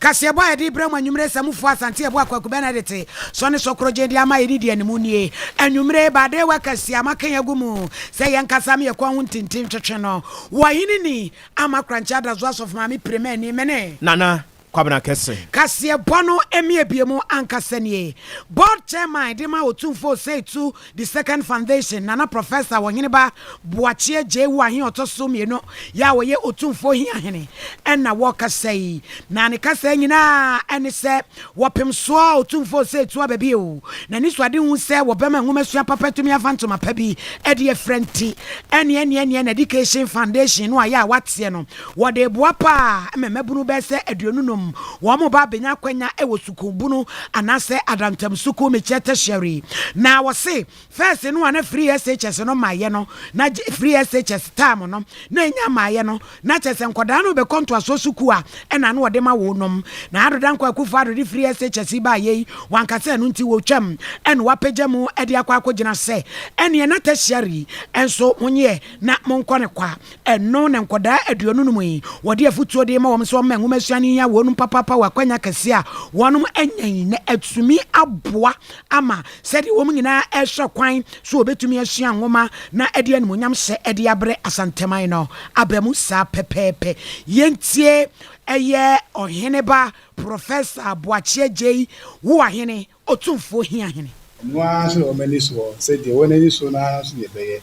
Kaseɛbɔ a yɛde rebrɛ mo anwummere sɛ mofoɔ Asante Yɛboa Kwaku Benedict sɔ ne sɔ korɔgyen de ama yɛne di animu nie. Anwummere Badewa kɛseɛ a maka yi agu mu sɛ yɛnkasa me yɛkɔn ho ntintin twetwe no wɔ hene ni ama Korankye Adazoa Asɔfo Maame Piremani mene Nana Kwabena Kɛse. Kaseɛbɔ no mmiebie ankasa nie. Board Chairman de ma Otumfoɔ Osei Tutu The Second Foundation, Nana Professor Ɔheneba Boakye Adjei Ahe ɔtɔ so mmienu yɛ a ɔyɛ Otumfoɔ Hiahene ɛna wɔkasa yi. Na ne kasa nyinaa ɛne sɛ wɔpem soɔ Otumfoɔ Osei Tutu aba bio. Na ne suadehu sɛ wɔbɛma nwomasua papa tumi afa ntoma pa bi ɛde afira nti ɛne ɛne ɛne Education Foundation no a yɛ a wateɛ no wɔde boa paa ma mmabunu bɛyɛ sɛ 25 wɔn mo ba abɛnya akwanya ɛwɔ sukuu bunu anaasɛ adantam sukuu mekyɛ tertiary. Na wɔse first no a na free SHS no maayɛ no, na free SHS time no na enya maayɛ no, na kyerɛ sɛ nkɔdaa no bɛkɔ ntoasoɔ sukuu a ɛna no wɔde ma wo nom. Na Addo Dankwa Akufo Addo de free SHS yi baayɛ yi, wankasa ɛno nti wɔtwam ɛna wapagya mu ɛde akɔ akɔgyina sɛ ɛneɛ na tertiary ɛnso monyɛ na monkɔ ne kwa. Ɛno na nkɔdaa 25 yi wɔde afotuo de ma wɔn sɛ wɔma nwoma sua no hia wɔnom papapa wɔ akwanya kɛseɛ a wɔnom anya yi, na atumi aboa ama sɛdeɛ wɔn nyinaa ɛhwɛ kwan so wɔbɛtumi asua nwoma na ɛde animonyam hyɛ ɛde abrɛ Asanteman no aba mu saa pɛpɛɛpɛ. Yɛntie ɛyɛ Ɔheneba Professor Boakye Adjei wo ahene Otumfoɔ Hiahene. Ɛno ara nso na wɔn ani soɔ sɛ deɛ wɔn ani so no ara nso na ɛbɛyɛ.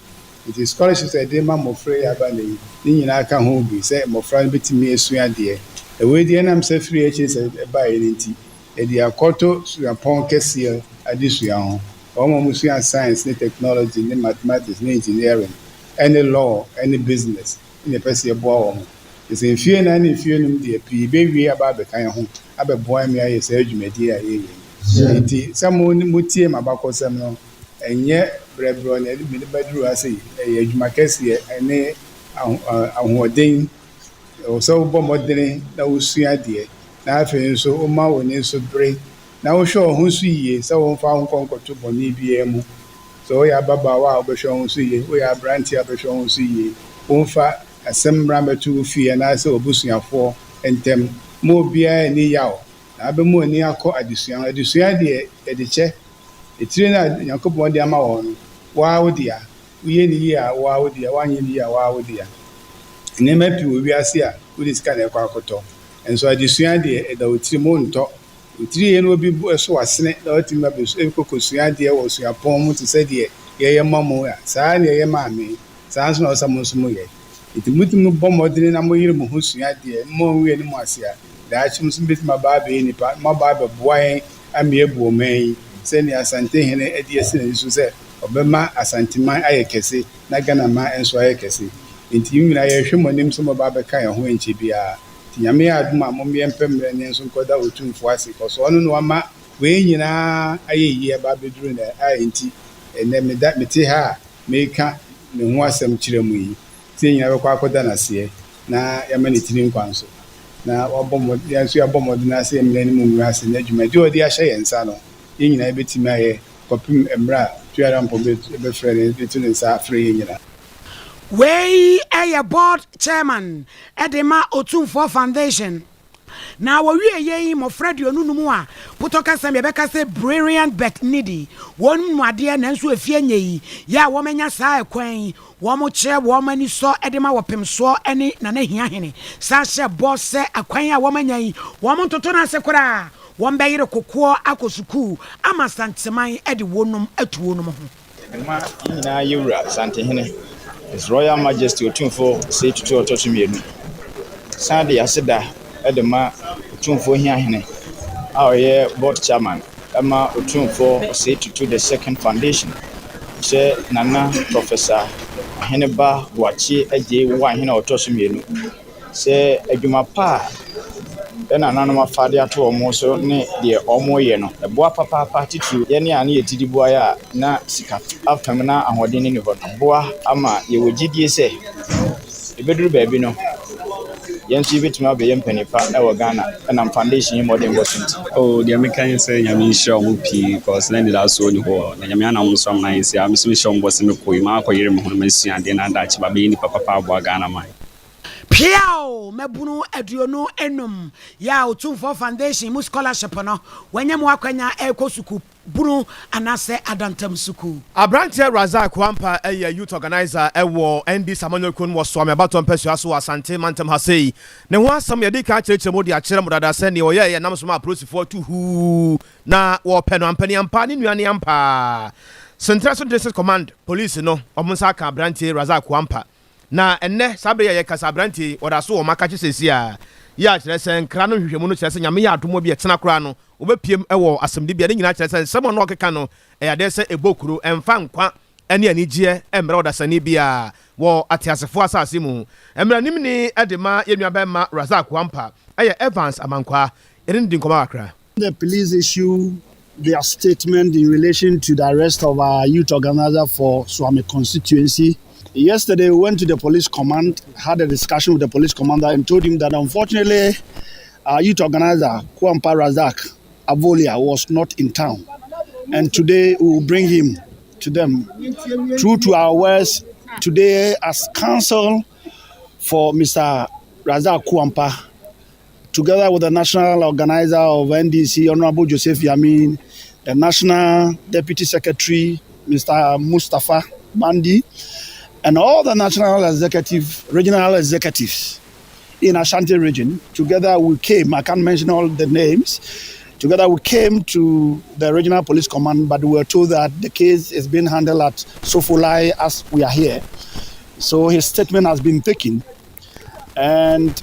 Nti scholarships a yɛde ma mmɔfra yi aba ne yi ne nyinaa ka ho bi sɛ mmɔfra no bɛtumi asua adeɛ. Ɛwɔ deɛ nam sɛ firi akyiri sɛ ɛbaeɛ no nti yɛde akɔto suapɔn kɛseɛ adesua ho. Wɔn a wɔsua science ne technology ne mathematics ne engineering ɛne law ɛne business ne yɛpɛ sɛ yɛboa wɔn. Sɛ mfie 4 ne mfie 5 deɛ pii bɛwie aba abɛka yɛn ho abɛboa mi ayɛ saa dwumadie a yɛyɛ yi. Nti sɛ mo motie m'abakɔsɛm no, ɛnyɛ brɛbrɛ na ɛde mede bɛduru ha sei. Ɛyɛ adwuma kɛseɛ ɛne ahoɔden. Ɛwɔ sɛ wobɔ mmɔdene na wosua adeɛ, na afei nso woma w'ani nso bere na wohwɛ wo ho so yie sɛ womfa wo nkɔ nkɔto bɔne biara mu. Sɛ woyɛ ababaawa a, wobɛhwɛ wo ho so yie. Woyɛ aberanteɛ a, wobɛhwɛ wo ho so yie. Womfa asɛm mmra mmɛto wo fie anaasɛ w'abusuafoɔ ntɛm ma obiara ani yaw na abɛma w'ani akɔ adesua ho. Adesua deɛ, yɛde kyɛ etire no a Nyankopɔn de ama wɔn no, waa wo dea. Woyɛ ne yie a, waa wo dea. Woanyɛ ne yie a, waa wo dea. Nneɛma pii wɔ wiase a wode sika na ɛkɔ akɔtɔ, nso adesua deɛ, ɛda wo tirim, wontɔ. Wo tiri yɛ no obi so wasene na watumi abɛsu ɛkɔ kɔsua adeɛ wɔ suapɔn mu te sɛ deɛ yɛyɛ ma mo a, saa ne yɛyɛ maa me, saa nso na ɔsɛ mo nso moyɛ. Nti motumi bɔ mmɔdene na moyere mo ho sua adeɛ ma ɔnwie ne mo ase a, daakye nso bɛtumi aba abɛyɛ nipa na moaba abɛboa yɛn ama yɛabu ɔman yi sɛnea Asantehene de asi n'ani so sɛ ɔbɛma Asanteman ayɛ kɛse na Ghanaman nso ayɛ kɛse. Nti yɛn nyinaa yɛhwɛ mo anim sɛ mobɛba abɛka yɛn ho nkyɛ biara. Nti Nyame yɛ adom a, mommyɛ mpɛ mmerɛ ne nso nkɔda Otumfoɔ ase kɔ so ɔno na wama wei nyinaa ayɛ yie aba abɛduru na a. Nti ɛnɛ meda mete ha a meka me ho asɛm kyerɛ mu yi sɛ yɛn nyinaa bɛkɔ akɔda n'aseɛ na yɛama ne tiri nkwa so na wabɔ mmɔden, yɛn nso yɛabɔ mmɔden ase mmerɛ no mu nwura ase na dwumadi a ɔde ahyɛ yɛn nsa no, yɛn nyinaa yɛbɛtumi ayɛ kɔpem mmerɛ a Tuara mpɔ bɛfrɛ ne bɛtu ne nsa afrɛ yɛn nyinaa. Wei ɛyɛ board chairman ɛde ma Otumfoɔ Foundation. Na wɔwie yei, mmɔfra 25 a potɔ kasɛm yɛbɛka sɛ brilliant but needy, wɔn mu adeɛ nanso efie nyɛ yi yɛ a wɔmanya saa ɛkwan yi, wɔn kyerɛ wɔn ani sɔ de ma wɔpem soɔ ne Nana Hiahene saa hyɛ bɔ sɛ akwan a wɔmanya yi, wɔn ntoto no ase koraa, wɔn bɛyere kokoɔ akɔ sukuu ama Santeman de wɔnom atu wɔnom ho. Ma yɛn nyinaa yɛwura Santehene, His Royal Majesty Otumfoɔ Osei Tutu ɔtɔ so mmienu, san de aseda de ma Otumfoɔ Hiahene a ɔyɛ board chairman ma Otumfoɔ Osei Tutu The Second Foundation, kyerɛ Nana Professor Aheneba Boakye Adjei wo ahene a ɔtɔ so mmienu, sɛ adwuma pa a ɛna nananom afa de ato wɔn so ne deɛ wɔreyɛ no ɛboa papaapa. Titiriw yɛne a ne yɛ tidi boaeɛ a na sika afam na ahoɔden ne ni hɔ no, aboa ama yɛwɔ gyidie sɛ ɛbɛduru baabi no, yɛn nso yɛbɛtumi abɛyɛ mpanin pa wɔ Ghana ɛnam foundation yi mmɔden bɔ so nti. Oh, deɛ meka ne sɛ Nyame nhyira wo pii, cause na anidasoɔ ni hɔ na Nyame anam so ama yɛ si a me so mehyɛ wo bɔ sɛ mekɔ yi maakɔyere me ho na masua adeɛ na adakye ba bɛyɛ nipa papa aboa Ghana man. Piaw! Mmabunu 25 yɛ a Otumfoɔ Foundation mu scholarship no, wɔanya mu akwanya rekɔ sukuu bunu anaasɛ adantam sukuu. Aberanteɛ Razak Wampah yɛ Youth Organiser wɔ NDC amanyɔkuo no wɔ Suame abatoɔ mpasua so wɔ Asante mantam ha sei. Ne ho asɛm yɛadi kan akyerɛkyerɛ mu de akyerɛ mo dada sɛ neɛ ɔyɛeɛ nam so ma apolisifoɔ tu huu na wɔrepɛ no ampaniampa ne nua ne ampa. Sentraso District Command Police no wɔn nsa aka aberanteɛ Razak Wampah Na ɛnnɛ, saa berɛ yi a yɛrekasa, aberanteɛ yi, ɔda so wɔ Makakye seesei ara yi a kyerɛ sɛ nkra no nhwehwɛmu no kyerɛ sɛ Nyame yɛ adom a bi ɛkyena koraa no, wɔbɛpiem wɔ asɛmdibea. Ne nyinaa kyerɛ sɛ nsɛm a na ɔkeka no, ɛyɛ adeɛ sɛ ɛbɔ kuro, ɛmfa nkwa ne anigyeɛ mmrɛ ɔdasani biara wɔ ateasefoɔ asase mu. Mmaranimni de ma yɛn nuabarima Razak Wampah yɛ Evans Amankwaa. Yɛne no di nkɔmmɔ kakra. The police issue their statement in relation to the arrest of our youth organizer for Suame constituency. Yesterday, we went to the police command, had a discussion with the police commander, and told him that unfortunately, our youth organizer, Kwampa Razak Avolia, was not in town. And today, we will bring him to them. True to our words, today, as counsel for Mr. Razak Kwampa, together with the national organizer of NDC, Honorable Joseph Yamin, the national deputy secretary, Mr. Mustafa Mandi, and all the national executive, regional executives in Ashanti region. Together we came, I can't mention all the names. Together we came to the regional police command, but we were told that the case is being handled at Sofoline as we are here. So his statement has been taken. And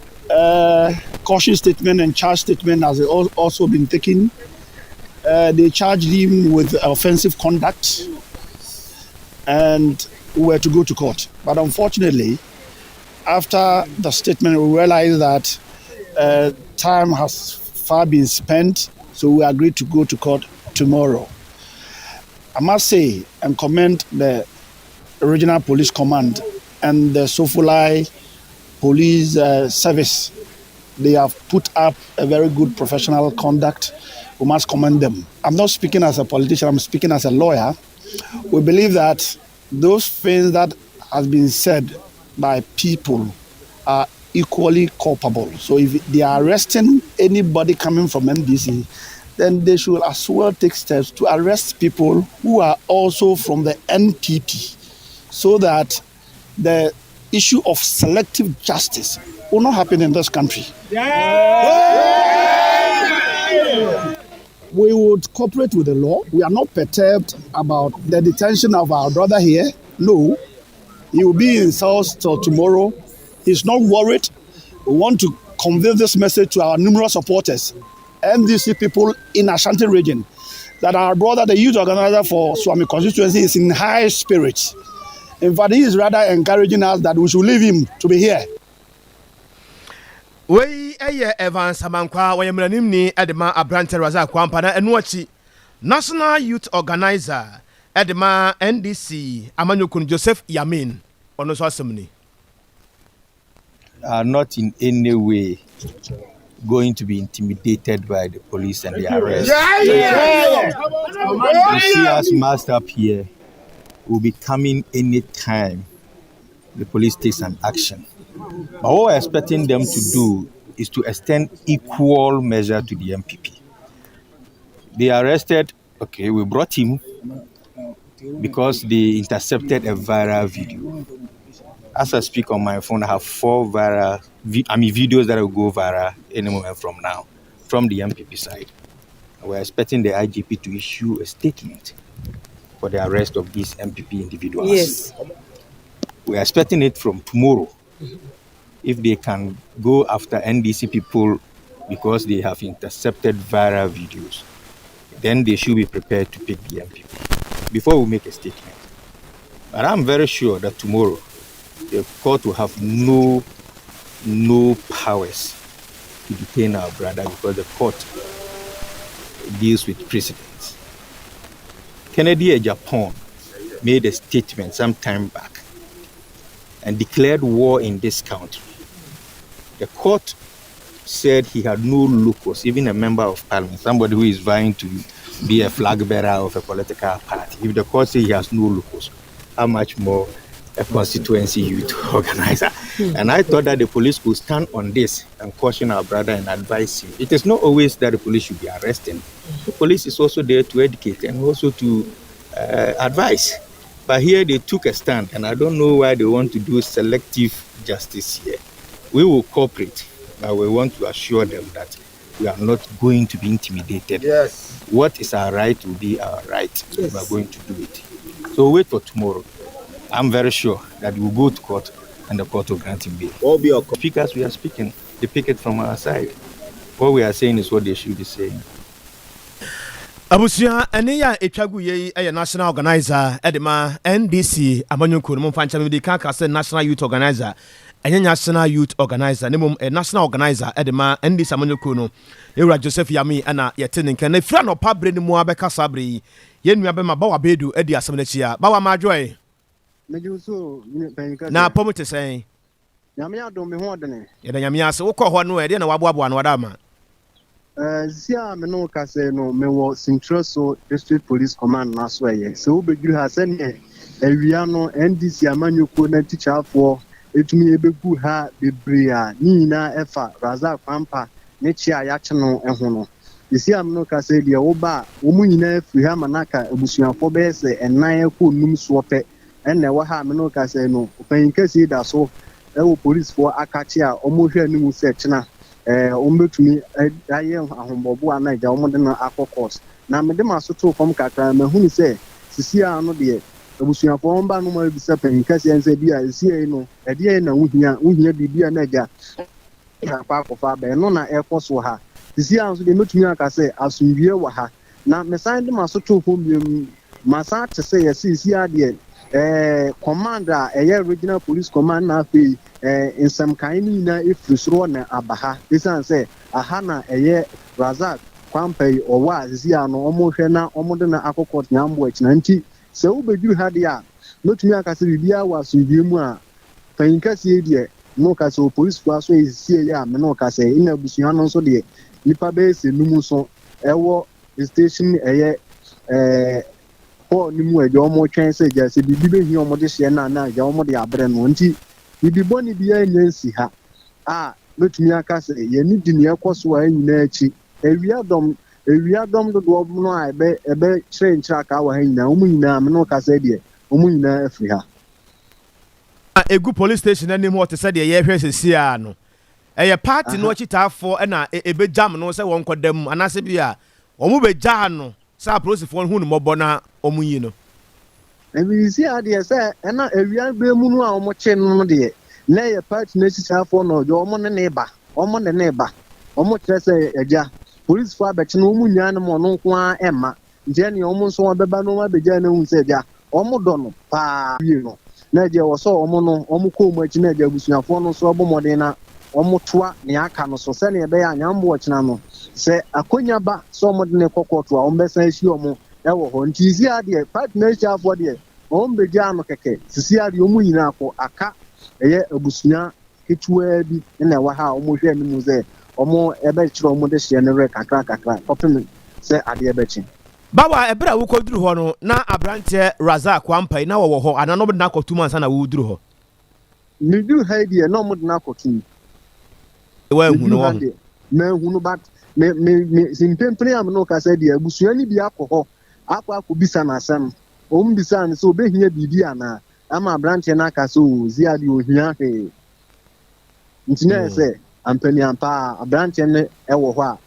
caution statement and charge statement has also been taken. They charged him with offensive conduct and we were to go to court. But unfortunately, after the statement, we realized that time has far been spent, so we agreed to go to court tomorrow. I must say and commend the regional police command and the Sofoline police service. They have put up a very good professional conduct. We must commend them. I'm not speaking as a politician, I'm speaking as a lawyer. We believe that those things that has been said by people are equally culpable. So if they are arresting anybody coming from NDC, then they should as well take steps to arrest people who are also from the NPP so that the issue of selective justice will not happen in this country. We would cooperate with the law. We are not perturbed about the detention of our brother here. No. He will be in cells till tomorrow. He's not worried. We want to convey this message to our numerous supporters, NDC people in Ashanti region, that our brother, the youth organizer for Suame constituency, is in high spirits. In fact, he is rather encouraging us that we should leave him to be here. Wei yɛ Evans Amankwah, ɔyɛ mmaranimni de ma aberanteɛ Razak Kwampah na ɛno akyi National Youth Organiser de ma NDC amanyɔkuo no Joseph Yamin, ɔno nso asɛm ni. Are not in any way going to be intimidated by the police and the arrest. You see us masked up here. We'll be coming anytime the police takes an action. But what we're expecting them to do is to extend equal measure to the NPP. They arrested, okay, we brought him because they intercepted a viral video. As I speak on my phone, I have 4 viral, I mean, videos that will go viral any moment from now, from the NPP side. We're expecting the IGP to issue a statement for the arrest of these NPP individuals. We are expecting it from tomorrow. If they can go after NDC people because they have intercepted viral videos, then they should be prepared to pick the NPP before we make a statement. But I'm very sure that tomorrow the court will have no powers to detain our brother because the court deals with precedents. Kennedy Agyapong made a statement some time back and declared war in this country. The court said he had no locus, even a member of parliament, somebody who is vying to be a flag bearer of a political party. If the court says he has no locus, how much more a constituency youth organizer? And I thought that the police could stand on this and caution our brother and advise him. It is not always that the police should be arresting. The police is also there to educate and also to advise. But here they took a stand, and I don't know why they want to do selective justice here. We will cooperate, but we want to assure them that we are not going to be intimidated. What is our right will be our right. We are going to do it. So wait for tomorrow. I'm very sure that we will go to court and the court will grant him bail. What will be your Speakers, we are speaking. They pick it from our side. What we are saying is what they should be saying. Abusua, ɛne yɛ a ɛtwa gu yei yɛ national organizer ɛde ma NDC amanyɔkuo no. Momfa nkyɛn mede ka ka sɛ national youth organizer, ɛnyɛ national youth organizer ne mmom national organizer ɛde ma NDC amanyɔkuo no, yɛwura Joseph Yami, ɛna yɛte ne nka na ɛfiri anɔpa berɛ no mu a bɛka saa berɛ yi, yɛn nua bɛma Bawa Beedu adi asɛm no akyi a. Bawa, maadwoɛ. Megye wo so, panyin kɛseɛ. Na apɔm te sɛn? Nyame adom, me ho ɔdene. Yɛda Nyame ase. Wokɔ hɔ no, ɛdeɛ na waboaboa no wada ama? Sisi a me ne wo kasa yi no, mewɔ Sintraso District Police Command no aso. Ɛyɛ sɛ wobɛduru ha sɛneɛ awia no NDC amanyɔkuo no atikyafoɔ ɛtumi ɛbɛgu ha bebree a ne nyinaa ɛfa Razak Kwampa ne kye a yɛakye no ho no. Sisi a me ne wo kasa yi deɛ, woba a wɔn nyinaa firi ha ma no aka abusuafoɔ bɛyɛ sɛ ɛnan ɛkɔ num soɔ pɛ ɛna ɛwɔ ha a me ne wo kasa yi no. Ɔpanyin kɛseɛ da so ɛwɔ polisifoɔ akakye a wɔrehwɛ anim sɛ kyena wɔn bɛtumi ayɛ ahombɔbo a na agya wɔn de no akɔ court. Na mede ma so too fam kakra, mahunu sɛ sisi a no deɛ, abusuafoɔ wɔn ba no ma bisa panyin kɛseɛ sɛ bi a sisi yi no, ɛdeɛ na wohia biribi a na agya akɔ akɔfa aba. Ɛno na ɛkɔ so ha sisi a nso deɛ, mɛtumi aka sɛ asomdwie wɔ ha. Na mesan de ma so too fam bio, masan te sɛ yɛsi sisi adeɛ command a ɛyɛ Regional Police Command, na afei nsɛmkan no nyinaa efiri soro na aba ha, esan sɛ aha na ɛyɛ Razak Kwampa yi ɔwɔ a sisi a no wɔn hwɛ na wɔn de no akɔ court nyambo akyina. Nti sɛ wobɛduru ha deɛ a, mɛtumi aka sɛ biribiara wɔ asomdwie mu a panyin kɛseɛ deɛ mo ka sɛ opolisifoɔ aso esisie yi a me no ka sɛ ɛna abusua no nso deɛ, nipa bɛyɛ sɛ num nso ɛwɔ station ɛyɛ hall no mu agya wɔn twɛn sɛ agya sɛ biribi bɛhia wɔn de hyɛ no a na agya wɔn de abrɛ no. Nti biribi bɔne biara nyɛ nsi ha a mɛtumi aka sɛ yɛne di nea ɛkɔ so a nyinaa akyi. Awia dɔm, awia dɔm dodoɔ no a ɛbɛ ɛbɛ kyerɛ nkyerɛ aka wɔ ha nyinaa, wɔn nyinaa me no kasa deɛ, wɔn nyinaa afiri ha. A egu police station anim hɔ te sɛ deɛ yɛrehwɛ sɛsi a no, ɛyɛ party no akyitaafoɔ ɛna ɛbɛgyam no sɛ wɔn kɔda mu, anaasɛ bi a wɔn bɛgyaa no sɛ apolisifoɔ no hu no mmɔbɔ na wɔn yi no? Ebisi adeɛ sɛ ɛna awia bere mu no a wɔn kye no no deɛ, na ɛyɛ party no akyitaafoɔ na ɔdwa wɔn ne ne ba, wɔn ne ne ba. Wɔn kyerɛ sɛ agya polisifoɔ abɛkye no, wɔn nyinaa no ma ɔno nko ara ɛmma. Nti ɛnea wɔn nso wɔbɛba na wɔn abɛgya no ehu sɛ agya wɔn dɔ no paa wie no, na agya wɔ sɛ wɔn no wɔn kɔ wɔn akyi, na agya abusuafoɔ no nso ɛbɔ mmɔden na wɔn toa nea aka no so sɛnea ɛbɛyɛ a nyambo ɔkyena no sɛ akonya ba sɛ wɔn de ne kɔ kɔɔto a, wɔn bɛsan ahyia wɔn ɛwɔ hɔ. Nti sisi adeɛ, party no ahyiafoɔ deɛ, wɔn bɛgya no kɛkɛ. Sisi adeɛ, wɔn nyinaa kɔ, aka ɛyɛ abusua ketewaa bi na ɛwɔ ha a wɔn hwɛ anim sɛ wɔn ɛbɛkyerɛ wɔn de hyɛ no werɛ kakra kakra kɔpem sɛ adeɛ bɛkye. Bawa, ɛberɛ a wokɔduru hɔ no, na aberanteɛ Razak Wampa yi na wɔwɔ hɔ anaa na ɔmde no akɔtom ansa na woduru hɔ? Meduru ha yi deɛ, na wɔn de no akɔtum. Woahu no? Meduru ha wɔ ho deɛ, manhu no, but me me me si mpempere a me no kasa deɛ, abusua no bi akɔ hɔ akɔbisa n'asɛm. Wɔn bisa no sɛ obehia biribi anaa, ama aberanteɛ no aka sɛ o zia deɛ, ohia hwee. Nti na yɛ sɛ ampaniampa a aberanteɛ no ɛwɔ hɔ a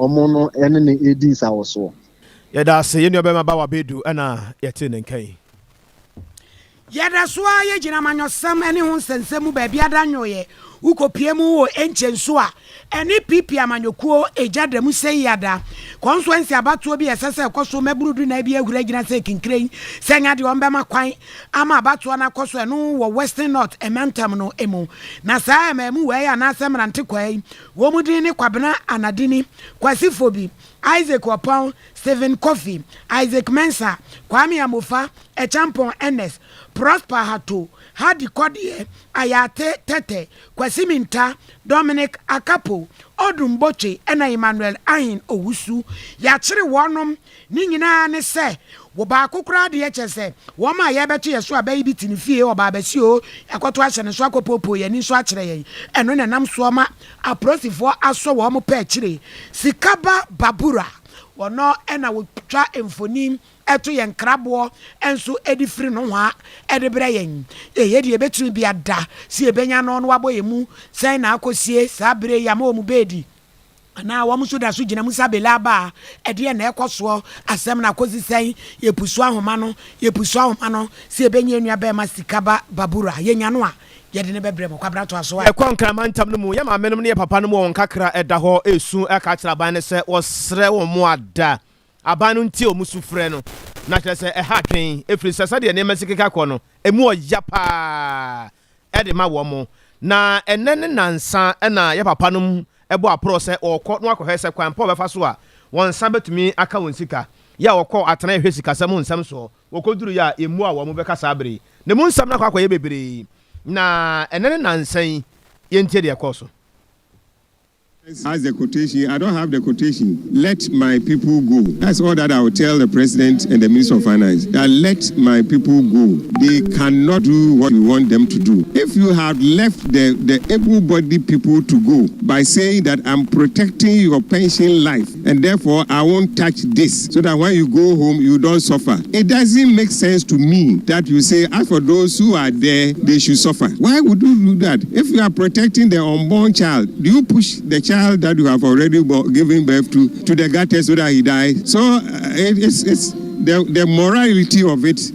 wɔn no ɛne no edi nsawɔsoɔ. Yɛda ase, yɛn nua bɛma Bawa Bedu ɛna yɛte ne nka yi. Yɛda so a yɛgyina amanyɔsɛm ne ho nsɛnsɛm mu baabi ada nwooyɛ. Wokɔpie mu wɔ nkyɛn so a ɛne PP amanyɔkuo ɛgya da mu sɛ yi ada constituency abatoɔ bi a ɛsɛ sɛ ɛkɔ so mɛburu du na bi ahura gyina sɛ kinkire sɛ nya deɛ ɔmbɛma kwan ama abatoɔ no akɔ so. Ɛno wɔ Western North ɛmantam no mu. Na saa ɛmaamu wei anaasɛ mmerante kwaa yi, wɔn mu din ne Kwabena Anadini, Kwasi Fobi, Isaac Ɔpɔn, Stephen Kofi, Isaac Mensah, Kwame Amofa, Ɛchampɔn Ernest, Prosper Hato. Hadi Kɔdeɛ, Ayate Tɛtɛ, Kwasi Minta, Dominic Akapo, Odum Botwe ɛna Emmanuel Ahen Owusu. Yɛakyere wɔnom. Ne nyinaa ne sɛ, wɔ baako koraa deɛ kyerɛ sɛ, wɔn a yɛrebɛto yɛn so aba yi bi te ne fie, ɔbaa abɛsi oo, yɛakɔto ahyɛ ne so akɔpoopoo yɛn ani nso akyerɛ yɛn. Ɛno na ɛnam soɔ ma apolisifoɔ asɔ wɔn pɛ akyire. Sikaba Babura, wɔno na wɔtwa mfoni to yɛn nkraboɔ nso de firi nohoa de brɛ yɛn. Yɛyɛ deɛ yɛbɛtumi bia da sɛ yɛbɛnya no na wabɔ yɛn mu. Sɛn na akɔsie saa berɛ yi ama wɔn bɛɛdi? Anaa wɔn nso da so gyina mu sɛ abele aba a, ɛdeɛn na ɛrekɔ soɔ? Asɛm no akɔsi sɛn? Yɛpusu ahoma no, yɛpusu ahoma no sɛ yɛbɛnya yɛn nuabarima Sikaba Babura. Yɛnya no a, yɛde no bɛbrɛ mo. Kwabena toa so. Yɛkɔ Nkraman ntam no mu, yɛn maamenom ne yɛn papanom wɔ wɔn kakra da hɔ resu ka akyerɛ aban no sɛ wɔsrɛ wɔn ada. Aban no ntie wɔn sufrɛ no, na kyerɛ sɛ ɛha adwene, ɛfiri sɛ sɛdeɛ nneɛma si keka kɔ no, ɛmu ɔya paa. de ma wɔn. Na ɛnnɛ ne nnansa na yɛn papanom bɔ aporɔ sɛ wɔrekɔ na wɔakɔhwɛ sɛ kwan pa a wɔbɛfa so a wɔn nsa bɛtumi aka wɔn sika. Yɛ a wɔkɔɔ atenaeɛ hwɛ sikasɛm ho nsɛm soɔ, wɔkɔduruiɛ a yɛmmuaa wɔn bɛka saa berɛ yi. Na emu nsɛm no akɔ akɔyɛ bebree. Na ɛnnɛ ne nnansa yi, yɛntie deɛ ɛkɔɔ so. As the quotation, I don't have the quotation. Let my people go. That's all that I will tell the president and the minister of finance. That let my people go. They cannot do what you want them to do. If you have left the, the able-bodied people to go by saying that I'm protecting your pension life and therefore I won't touch this so that when you go home you don't suffer. It doesn't make sense to me that you say as for those who are there, they should suffer. Why would you do that? If you are protecting the unborn child, do you push the child that you have already given birth to to the gutter so that he dies? So it, it's, it's the, the morality of it is,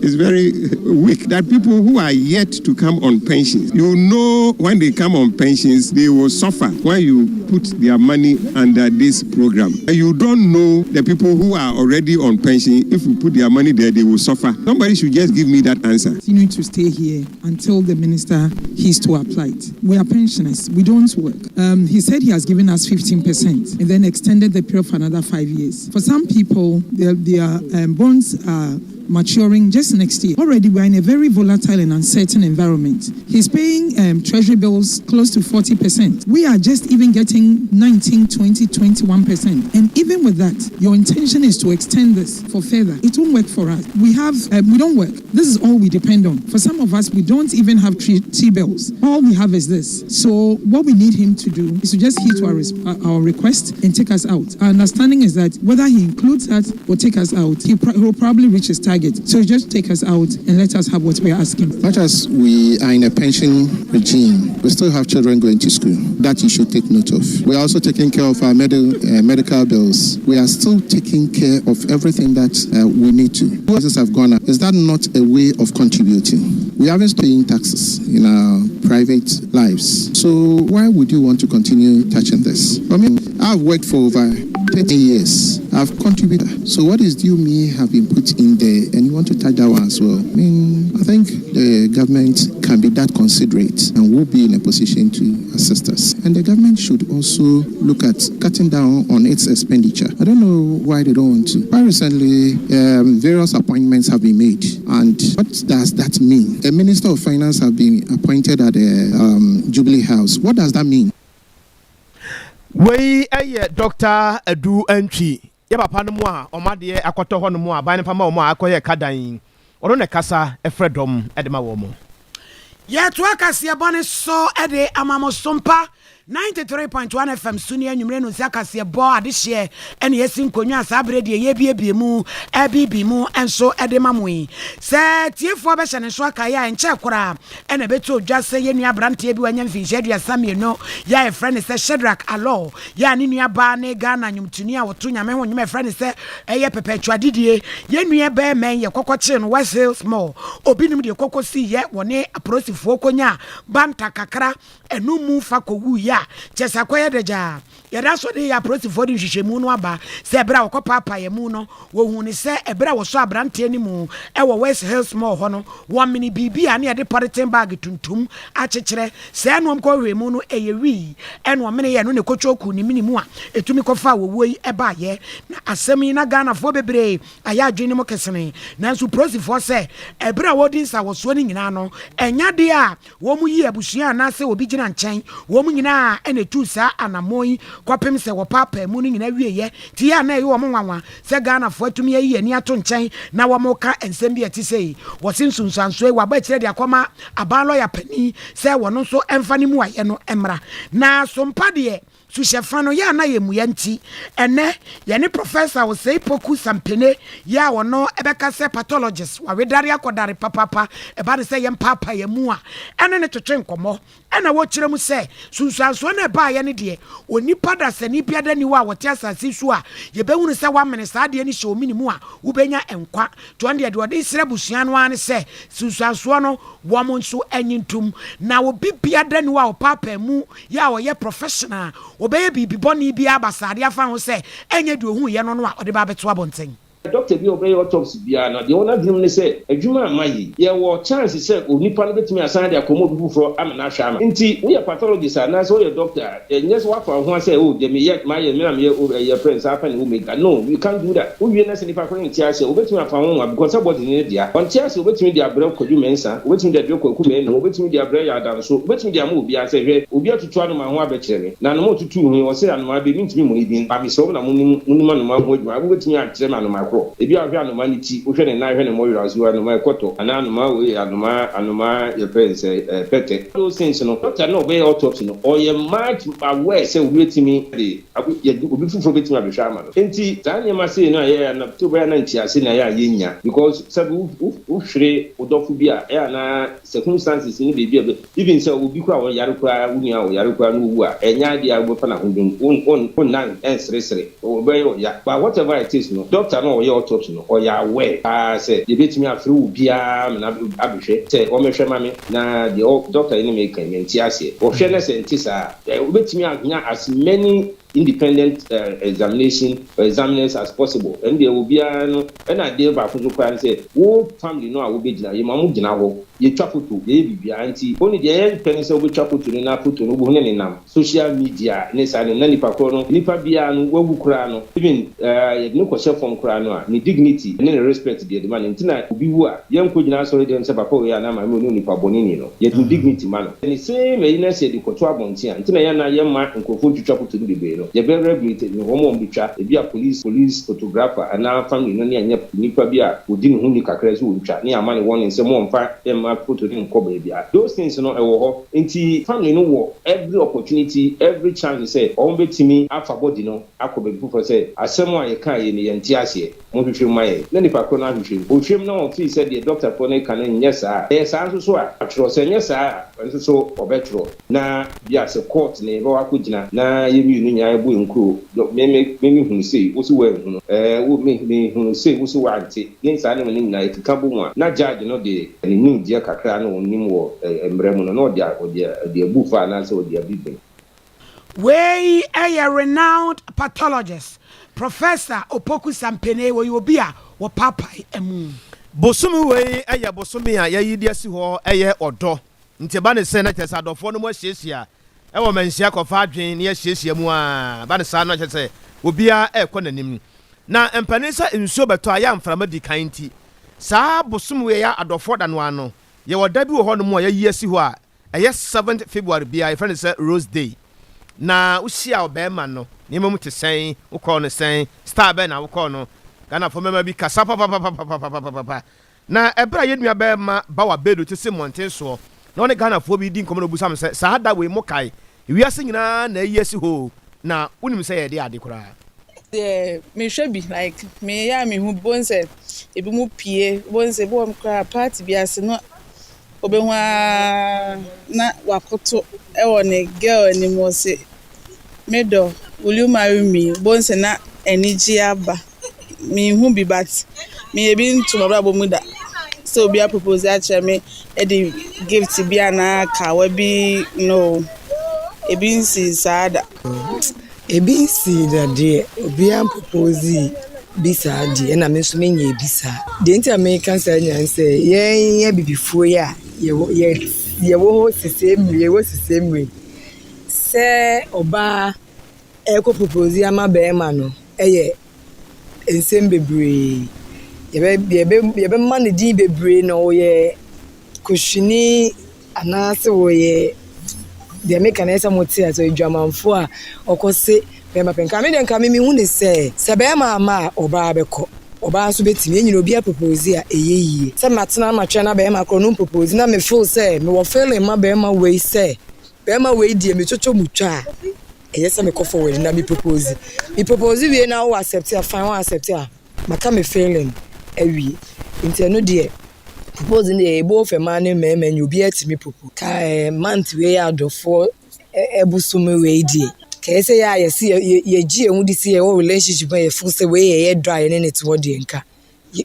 is very weak. That people who are yet to come on pensions, you know, when they come on pensions, they will suffer when you put their money under this program. And you don't know the people who are already on pension, if you put their money there, they will suffer. Somebody should just give me that answer. Continue to stay here until the minister he's to apply it. We are pensioners. We don't work. He said he has given us 15% and then extended the period for another 5 years. For some people, their bonds are maturing just next year. Already, we're in a very volatile and uncertain environment. He's paying treasury bills close to 40%. We are just even getting 19, 20, 21%. And even with that, your intention is to extend this for further. It won't work for us. We don't work. This is all we depend on. For some of us, we don't even have T bills. All we have is this. So what we need him to do is to just heed to our request and take us out. Our understanding is that whether he includes that or take us out, he will probably reach his target. So just take us out and let us have what we are asking. Much as we are in a pension regime, we still have children going to school. That you should take note of. We are also taking care of our medical bills. We are still taking care of everything that we need to. Prices have gone up. Is that not a way of contributing? We haven't stopped paying taxes in our private lives. So why would you want to continue touching this? I mean, I've worked for over 30 years. I've contributed. So what is due me have been put in there, and you want to touch that one as well. I mean, I think the government can be that considerate and will be in a position to assist us. And the government should also look at cutting down on its expenditure. I don't know why they don't want to. Quite recently, various appointments have been made. And what does that mean? A minister of finance have been appointed at the Jubilee House. What does that mean? Wei yɛ Dr Adu Antwi, yɛ papa no mu a ɔmo adeɛ akɔtɔ hɔ no mu a aban no fama ɔmo a akɔyɛ kadan. Ɔno na kasa ɛfrɛ dɔm ɛde ma wɔn mo. Yɛtoa kaseɛ bɔne so de ama mo Sompa 93.1 FM so ne anwummerɛ no nsi akaseɛ bɔ adehyeɛ ɛne yɛsi nkonnwa a saa berɛ deɛ yɛbiebie mu ɛbibi mu nso de ma mo yi sɛ tiefoɔ bɛhyɛ ne so akaeɛ a ɛnkyɛ koraa ɛna ɛbɛtɔ odwa sɛ yɛn nua aberanteɛ bi wanya mfinhyia 32 yɛ a yɛfrɛ ne sɛ Shadrack Alɔ yɛ a ne nua baa ne Ghana nnwomtoni a wɔto Nyame ho nnwom a yɛfrɛ ne sɛ ɛyɛ Perpetual Didie. Yɛn nua bɛrima yɛ kɔkɔ kyee no West Hills Mall. Obi nim deɛ kɔkɔ si yɛ wɔne apolisifoɔ kɔnya banta kakra ɛno mu fa kɔwu yɛ. a kyerɛ sɛ akɔyɛ dagyaa. Yɛda so de yɛ apolisifoɔ de nhwehwɛmu no aba sɛ ɛberɛ a wɔkɔpaapaeɛ mu no, wɔhuu no sɛ ɛberɛ a wɔsɔɔ aberanteɛ no mu wɔ West Hills Mall hɔ no, wɔmene biribi a na yɛde polythene bag tuntum akyekyerɛ. Saa na wɔkɔhwehwɛɛ mu no, ɛyɛ wii na wɔmeneeɛ, ɛno na ɛkɔtwokuu ne mene mu a ɛtumi kɔfaa owuo yi baeɛ. Na asɛm yi na Ghanafoɔ bebree ayɛ adwene no mu kesene. Nanso polisifoɔ sɛ ɛberɛ a wɔredi nsawɔsoɔ no nyinaa no, ɛnyɛ adeɛ a Wɔyii abusua anaasɛ obi gyina nkyɛn. Wɔn nyinaa na ɛtuu saa anammɔn yi kɔpem sɛ wɔpaapaa mu no nyinaa wieeɛ. Nti yɛ a na ɛyɛ wɔn nwanwa sɛ Ghanafoɔ atumi ayi ani ato nkyɛn na wɔreka nsɛm bi a ɛte sei. Wɔse nsunsuansoɔ yi wɔabɔ akyire de akɔma aban lɔya panin sɛ wɔno nso mfa ne mmuaeɛ no mmra. Na Sompa deɛ Suhyɛ fa no yɛ a na yɛmmua nti, ɛnnɛ yɛne Professor Osei Poku Sampene yi a ɔno bɛka sɛ pathologist, wawedare akɔdare papaapa, ɛba no sɛ yɛmpaapae yɛn mu a, ɛne no twetwe nkɔmmɔ. Ɛna wɔkyerɛ mu sɛ, sunsuansoɔ no a ɛbaeɛ no deɛ, onipa dasani biara nni hɔ a ɔte asase yi so a yɛbɛhunu sɛ wamene saa adeɛ no hyɛ omini mu a wobɛnya nkwa. Nti ɔno deɛ, deɛ ɔde resrɛ abusua no ara ne sɛ, sunsuansoɔ no, wɔn nso nnye ntom. Na obi biara nni hɔ a ɔpaapaa mu yɛ a ɔyɛ professional a, ɔbɛyɛ biribi bɔne biara basaa de afa ho sɛ ɛnyɛ deɛ ɔhuiɛ no no a ɔde ba abɛto abɔnten. Doctor bi a ɔbɛyɛ autopsy biara no, deɛ ɛwɔ n'adwene mu ne sɛ, adwuma a mayɛ yi, yɛwɔ chance sɛ onipa no bɛtumi asan de akɔma obi foforɔ ama no ahwɛ ama. Nti woyɛ pathologist anaasɛ woyɛ doctor a, ɛnyɛ sɛ woafa wo ho ara sɛ, oh, deɛ meyɛ, mayɛ, me na meyɛ, oh, ɛyɛ frɛ no sɛ Alpha ne Omega. No, you can't do that. Wowie na sɛ nipa korɔ no nte aseɛ a, obɛtumi afa wo ho because sɛ body no ne dea. Ɔnte aseɛ a, obɛtumi de abrɛ Kwadwo Mensah, obɛtumi de abrɛ Kwaku Manu, obɛtumi de abrɛ Yaw Danso, obɛtumi de ama obiara sɛ, hwɛ, obi atutu anomaa ho abɛkyerɛ me. Na anomaa a ɔtutuu ho yi, ɔse anomaa bɛ, mentumi mmɔ ne din, ba mesrɛ wo na monim, monim anomaa ho adwuma, mobɛtumi akyerɛ me anomaa korɔ? Ebia wohwɛ anomaa no ti, wohwɛ ne nan, hwɛ ne mmɔwerɛ ase, o anomaa ɛkɔtɔ, anaa anomaa wei yɛ anomaa, anomaa yɛfrɛ no sɛ ɛɛ pɛtɛ. Those things no, doctor no a ɔbɛyɛ autopsy no, ɔyɛ much aware sɛ obi bɛtumi de, yɛde, obi foforɔ bɛtumi abɛhwɛ ama no. Enti saa nneɛma sei no a yɛyɛ a na, sɛ wobɛyɛ a na ntease na ɛyɛ a yɛnnya, because sɛbe wo, wo, wohwere wo dɔfo bi a, ɛyɛ a na circumstances ne baabi a Even sɛ obi koraa a ɔyare koraa, wo nua a ɔyare koraa na owu a, ɛnyɛ adeɛ a wobɛfa no ahodwom, wo wo wonnan ɛnseresere, ɔbɛyɛ wo ya. But whatever it is no, doctor no a ɔyɛ autopsy no, ɔyɛ aware paa sɛ yɛbɛtumi afrɛ obiara ma no abɛhwɛ sɛ ɔmmɛhwɛ ma me na deɛ ɔ doctor yi ne me reka yi, mente aseɛ. Ɔhwɛ na sɛ ɛnte saa a, wobɛtumi anya as many independent examination or examiners as possible. Ɛno deɛ obiara no, ɛna adeɛ baako nso koraa ne sɛ, wo family no a wobɛgyina, yɛma mo gyina hɔ, yɛtwa photo, yɛyɛ biribiara, nti only deɛ yɛmpɛ ne sɛ wobɛtwa photo no na photo no wobɛhu ne nenam social media ne saa no, na nipa korɔ no, nipa biara no wawu koraa no, even yɛde no kɔhyɛ fam koraa no a, ne dignity ne ne respect deɛ yɛde ma no, nti na obi wu a, yɛnkɔgyina asɔre dɛm sɛ papa wei anaa maame wei ne onipa bɔne ni no. Yɛde wo dignity ma no. The same ayi na sɛ yɛde kɔto abɔnten a, nti na yɛn na yɛmma nkurɔfoɔ ntwitwa foto no bebree no. Yɛbɛ regulate no, wɔn a wɔbɛtwa, ebi a police police photographer anaa family no ne anyɛ nipa bi a ɔdi ne ho ni kakra sɛ ɔntwa ne yɛama no warning sɛ mommfa mma foto no nnkɔ baabiara. Those things no ɛwɔ hɔ. Nti family no wɔ every opportunity, every chance sɛ wɔn bɛtumi afa body no akɔ baabi foforɔ sɛ asɛm a yɛkaeɛ yi no yɛnte aseɛ. Monhwehwɛ mu ma yɛn. Na nipa korɔ no ahwehwɛ mu. Ɔhwɛ mu na ɔfii sɛ deɛ dɔktafoɔ no reka no nyɛ saa a, ɛyɛ saa nso so a, atwerɛ. Sɛ ɛnyɛ saa a, ɛno nso so ɔbɛtwerɛ. Na bia sɛ court na yɛbɛwɔ akɔgyina na yɛn mmienu nyinaa yɛbɔ yɛn nkuro, dɔ, me, me, me mehunu sei, wo se woanhunu, ɛɛ, wo, me, mehunu sei, wo se woante, ne saa nneɛma no nyinaa yɛkeka bɔ mu a, na judge no de ne nimdeɛ kakra a na ɔnim wɔ ɛɛ mmara mu no, na ɔde a, ɔde a, ɔde abu fa anaasɛ ɔde abi bem. Wei yɛ renowned pathologist, Professor Opoku Sampene, ɔyɛ obi a wɔpaapae mu. Bosome wei yɛ bosome a yɛayi de asi hɔ yɛ ɔdɔ. Nti ɛba ne sɛ na kyerɛ sɛ adɔfoɔ no mu ahyiahyia wɔ manhyia kɔfa adwene ne ahyiahyia mu ara. Ɛba ne saa no na kyerɛ sɛ obiara rekɔ n'anim. Na mpanin sɛ nsuo bɛtɔ a yɛ a mframa di kan nti saa bosome wei a ɛyɛ adɔfoɔ da no ara no yɛwɔ da bi wɔ hɔnom a yɛayi asi hɔ a Ɛyɛ seventh February biara, yɛfrɛ no sɛ Rose Day. Na wohyia ɔbarima no, nneɛma mu te sɛn, wokɔɔ no sɛn, style bɛn na wokɔɔ no. Ghanafoɔ mmarima bi kasa papapapapapapapa. Na ɛberɛ a yɛn nua barima Bawa Bedu te se mmɔnten soɔ na ɔne Ghanafoɔ bi redi nkɔmmɔ na ɔbisa me sɛ, saa da wei mokae? Wiase nyinaa na ayi asi hɔ o, na wonim sɛ yɛde ade koraa? Deɛ mehwɛ bi like meyɛ a mehu bi bohu sɛ ebinom pue bohu sɛ ebi wɔ hɔ koraa party bi ase no Obehu ara na wakoto wɔ ne girl anim ɔse, Me dɔ, will you marry me? Wobɛhu sɛ na anigyeɛ aba. Menhu bi but meyɛ bi nto m'abrabɔ mu da sɛ obi apropose akyerɛ me de gift bi anaa kawa bi, no. Ebi nsii saa da. Ebi nsii da deɛ, obiara mproposee bi saa deɛ, ɛna me nso menyɛɛ bi saa. Deɛ nti a meka saa nyinaa ne sɛ, yɛn abibifoɔ yi a yɛwɔ yɛ yɛwɔ hɔ sesei mmerɛ yɛwɔ sesei mmerɛ yi, sɛ ɔbaa ɛrekɔ propose ama barima no yɛ nsɛm bebree. Yɛbɛ yɛbɛ yɛbɛma no din bebree na ɔyɛ Kushini anaasɛ ɔyɛ deɛ meka no ɛyɛ sɛ mote aseɛ, ɔyɛ dwamanfoɔ a ɔkɔse bɛrima pɛ. Nka me deɛ nka me mehu ne sɛ, sɛ bɛrima amma a ɔbaa bɛkɔ. Ɔbaa nso bɛtumi. Yɛn nyinaa obiara propose a ɛyɛ yie. Sɛ matena matwɛn na bɛrima korɔ no mpropose na me feel sɛ mewɔ feeling ma bɛrima wei sɛ bɛrima wei deɛ metwotwo mu twa a, ɛyɛ sɛ mekɔ forward na me propose. Me propose wie na wo accept a fine, wo accept a maka me feeling awie. Nti ɛno deɛ Propose no deɛ both mmaa ne mmarima nyɛ obiara tumi propose. Ka eh, month wei yɛ adɔfoɔ ɛbosome wei deɛ kɛyɛ sɛ yɛ a yɛsi yɛgye yɛn ho di sɛ yɛwɔ relationship a yɛfo sɛ wei yɛ yɛ dɔ a yɛne ne te hɔ deɛ nka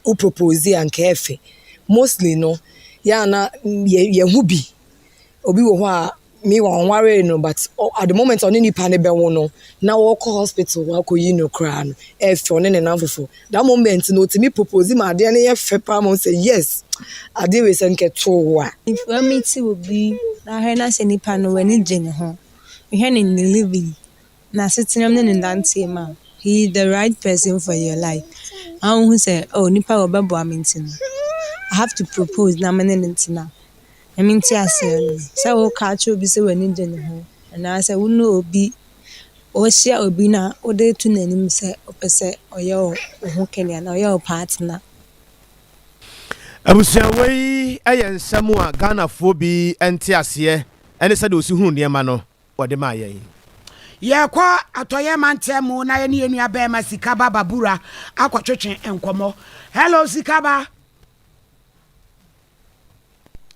wo propose a nka ɛfɛ. Mostly no yɛ a na yɛ ho bi. Obi wɔ hɔ a me wɔnwaree no but at the moment a ɔne nipa no bɛwo no na wɔkɔ hospital akɔyi no koraa no ɛfɛ ɔne ne namfofo that moment no otumi propose ma adeɛ no yɛ fɛ paa ma sɛ yes adeɛ wei sɛ nkɛtoo wo a. If woamiti obi na ahwɛ na sɛ nipa no w'ani gye ne ho, wohwɛ ne ne living, n'asetena mu ne ne nanteɛ mu a, he is the right person for your life. Na wohu sɛ oh nipa wei ɔbɛboa me nti no, I have to propose na me ne no ntena. Na mente aseɛ no, sɛ woka akyerɛ obi sɛ w'ani gye ne ho anaasɛ wo ne obi, woahyia obi na wode reto n'anim sɛ wopɛ sɛ ɔyɛ wo ho kani anaa ɔyɛ wo partner. Abusua wei yɛ nsɛm a Ghanafoɔ bi nte aseɛ ne sɛdeɛ wɔsi hunu nneɛma no wɔde maa yɛn. Yɛrekɔ Atɔeɛ mantam mu na yɛne yɛn nua barima Sikaba Babura akɔtwetwe nkɔmmɔ. Hello Sikaba.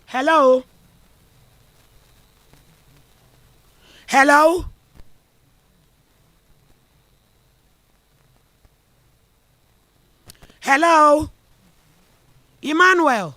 Hello. Hello. Hello. Emmanuel.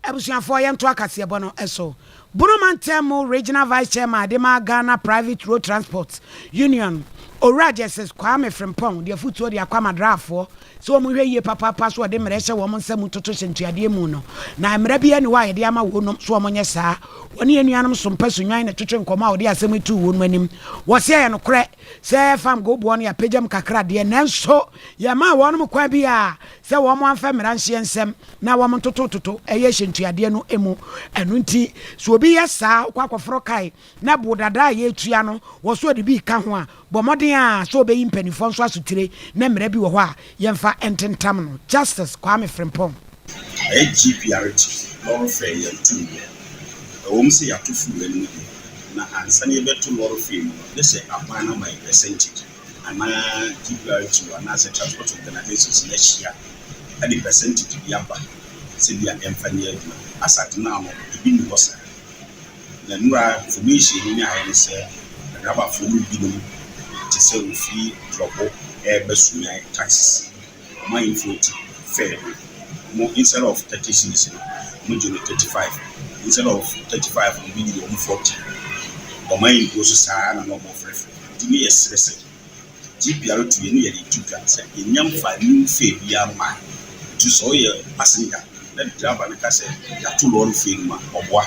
Abusuafoɔ yɛntoa kaseɛbɔ no so. Bono Mantam mu Regional Vice Chairman de ma Ghana Private Road Transport Union, Owura Justice Kwame Frimpong de afutuo de akɔ ama draafoɔ sɛ wɔn nhwɛ yie papaapa so wɔde mmara ɛhyɛ wɔn nsa mu toto hyɛ ntuadeɛ mu no na mmara biara nni hɔ a yɛde ama wɔnom so wɔn nyɛ saa. Wɔne yɛn nuanom Sompa Sunnwan na ɛtwetwe nkɔmmɔ a wɔde asɛm yi too wɔnom anim. Wɔse ɛyɛ nokorɛ sɛ fam go boɔ no yɛapagyam kakra deɛ nanso yɛmaa wɔnom kwan biara sɛ wɔn amfa mmara nhyeɛ nsɛm na wɔn ntotototo ɛyɛ hyɛntuadeɛ no mu. Ɛno nti, sɛ obi yɛ saa, wokɔ akɔforo kae na bo dada a yɛretua no, wɔ so ɔde bi reka ho a, bɔ mmɔden ara sɛ wobɛyi mpanimfoɔ nso asotire na mmara bi wɔ hɔ a yɛmfa ntentam no. Justice Kwame Frimpong. Ayɛ GPRT lɔre fare yɛn to nnɛ. Ɛwom sɛ yɛato fuel no mu deɛ, na ansa na yɛbɛto lɔre fare mu no, gye sɛ aban no ama yɛn percentage anaa GPRTU anaasɛ transport organisations no ahyia de percentage bi aba sɛ bi a yɛmfa nyɛ adwuma. As at now no, ebi nni hɔ saa. Na nnura information a yɛnyaeɛ ne sɛ adrabafoɔ no binom te sɛ wɔfiri Drɔbo reba Sunyani taxis, wɔn a inflate fare no, wɔn instead of 30 cedis no, wɔgye no 35, instead of 35 no, ebi gye wɔn 40. Wɔn impose saa na na wɔfrɛfrɛ. Nti ne yɛsrɛ sɛ GPR tu yɛne yɛde to dwa sɛ yɛnnya mfa new fare biara mmae. Nti sɛ woyɛ passenger na driver no ka sɛ yɛato lɔre fare no mu a, ɔboa.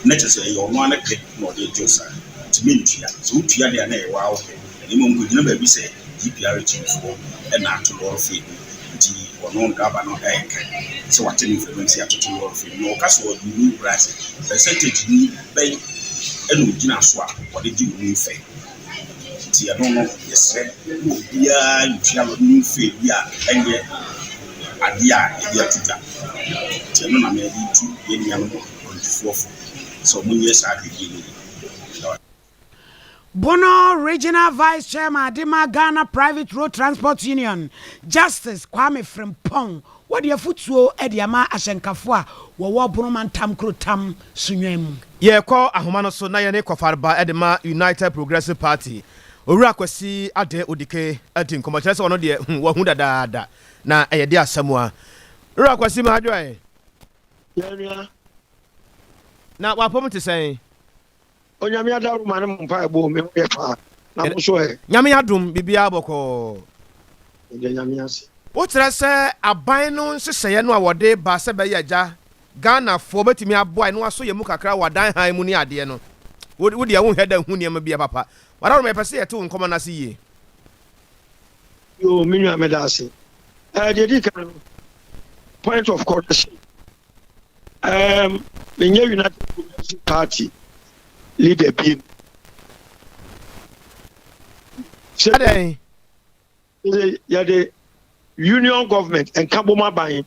Na kyerɛ sɛ ɛyɛ ɔno ara ne pɛ na ɔde regye wo saa. Nti mentua. Sɛ wotua deɛ a na ɛyɛ wo ara wo pɛ. Na mmom kɔgyina baabi sɛ GPR tufoɔ na ato lɔre fare no mu nti ɔno driver no reka sɛ wate ne mframa mu sɛ yɛatoto lɔre fare no mu. Na ɔka sɛ ɔde new price, percentage no bɛn na ɔgyina so a ɔde gye wo new fare? Nti ɛno no yɛsrɛ ma obiara ntua new fare bi a ɛnyɛ adeɛ a yɛde ato dwa. Nti ɛno na mede retu yɛn nuanom akwantufoɔ fo sɛ wɔnyɛ saa ahwɛyie no yie. Meda wo ase. Bono Regional Vice Chairman de ma Ghana Private Road Transport Union, Justice Kwame Frimpong, wɔde afotuo de ama ahyɛnkafoɔ a wɔwɔ Bono Mantam Kurotam Sunyani mu. Yɛrekɔ ahoma no so na yɛne Kɔfareba de ma United Progressive Party, Owura Kwasi Ade Odike adi nkɔmmɔ. Kyerɛ sɛ ɔno deɛ, hmm, wahu dadaada na ɛyɛ de asɛm a. Wura Kwasi Mahadwoe. Yɛn nua. Na w'apɔm te sɛn? Onyame adaworoma ne mo mpaebɔ o, me ho yɛ paa. Na mo nso ɛ? Nyame adom, biribiara bɔkɔɔ. Yɛda Nyame ase. Wokyerɛ sɛ aban no nhyehyɛeɛ no a wɔde ba sɛ bɛyɛ agya Ghanafoɔ bɛtumi aboa yɛn na wɔasɔ yɛn mu kakra wɔ adan hann mu ne adeɛ no, wo deɛ wonhwɛ da nhu nneɛma biara papa. W'adaworoma yɛpɛ sɛ yɛte wo nkɔmmɔ no ase yie. Yoo me nua meda ase. Ɛɛ deɛ di kan no point of correction. Um, menyɛ United Progressive Party leader bi. Adɛn? Yɛde union government nkabom aban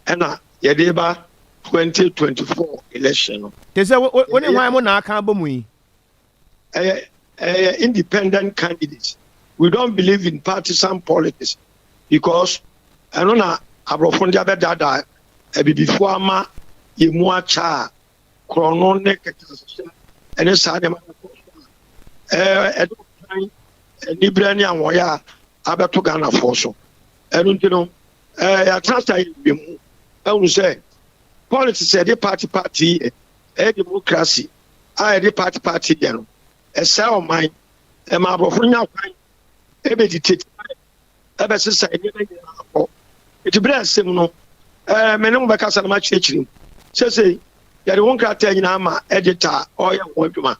ɛna yɛde ba 2024 election no. Te sɛ wo ne hwan mo na aka abɔ mu yi? Ɛyɛ ɛyɛ independent candidates. We don't believe in partisan politics because ɛno na aborɔfo no de abɛdaadaa abibifoɔ ama yɛn mu akyɛ a korɔno ne kɛtɛasehyɛ ne saa nneɛma no kɔ so a ɛde ɔtan aniberɛ ne ahoɔyɛ a abɛto Ghanafoɔ so. Ɛno nti no yɛatena ase ayɛ nhwehwɛmu ahunu sɛ politics a yɛde party party yɛ ɛyɛ democracy a yɛde party party yɛ no ɛsɛe ɔman ɛma aborɔfo no nya kwan ɛbɛdi tete ɛbɛsesa nneɛma nyinaa kɔ. Enti bere a ɛsɛ mu no, ɛɛ me ne mo bɛkasa na makyerɛkyerɛ mu. Sesei, yɛde wo nkrataa nyinaa ma editor a ɔreyɛ ho adwuma.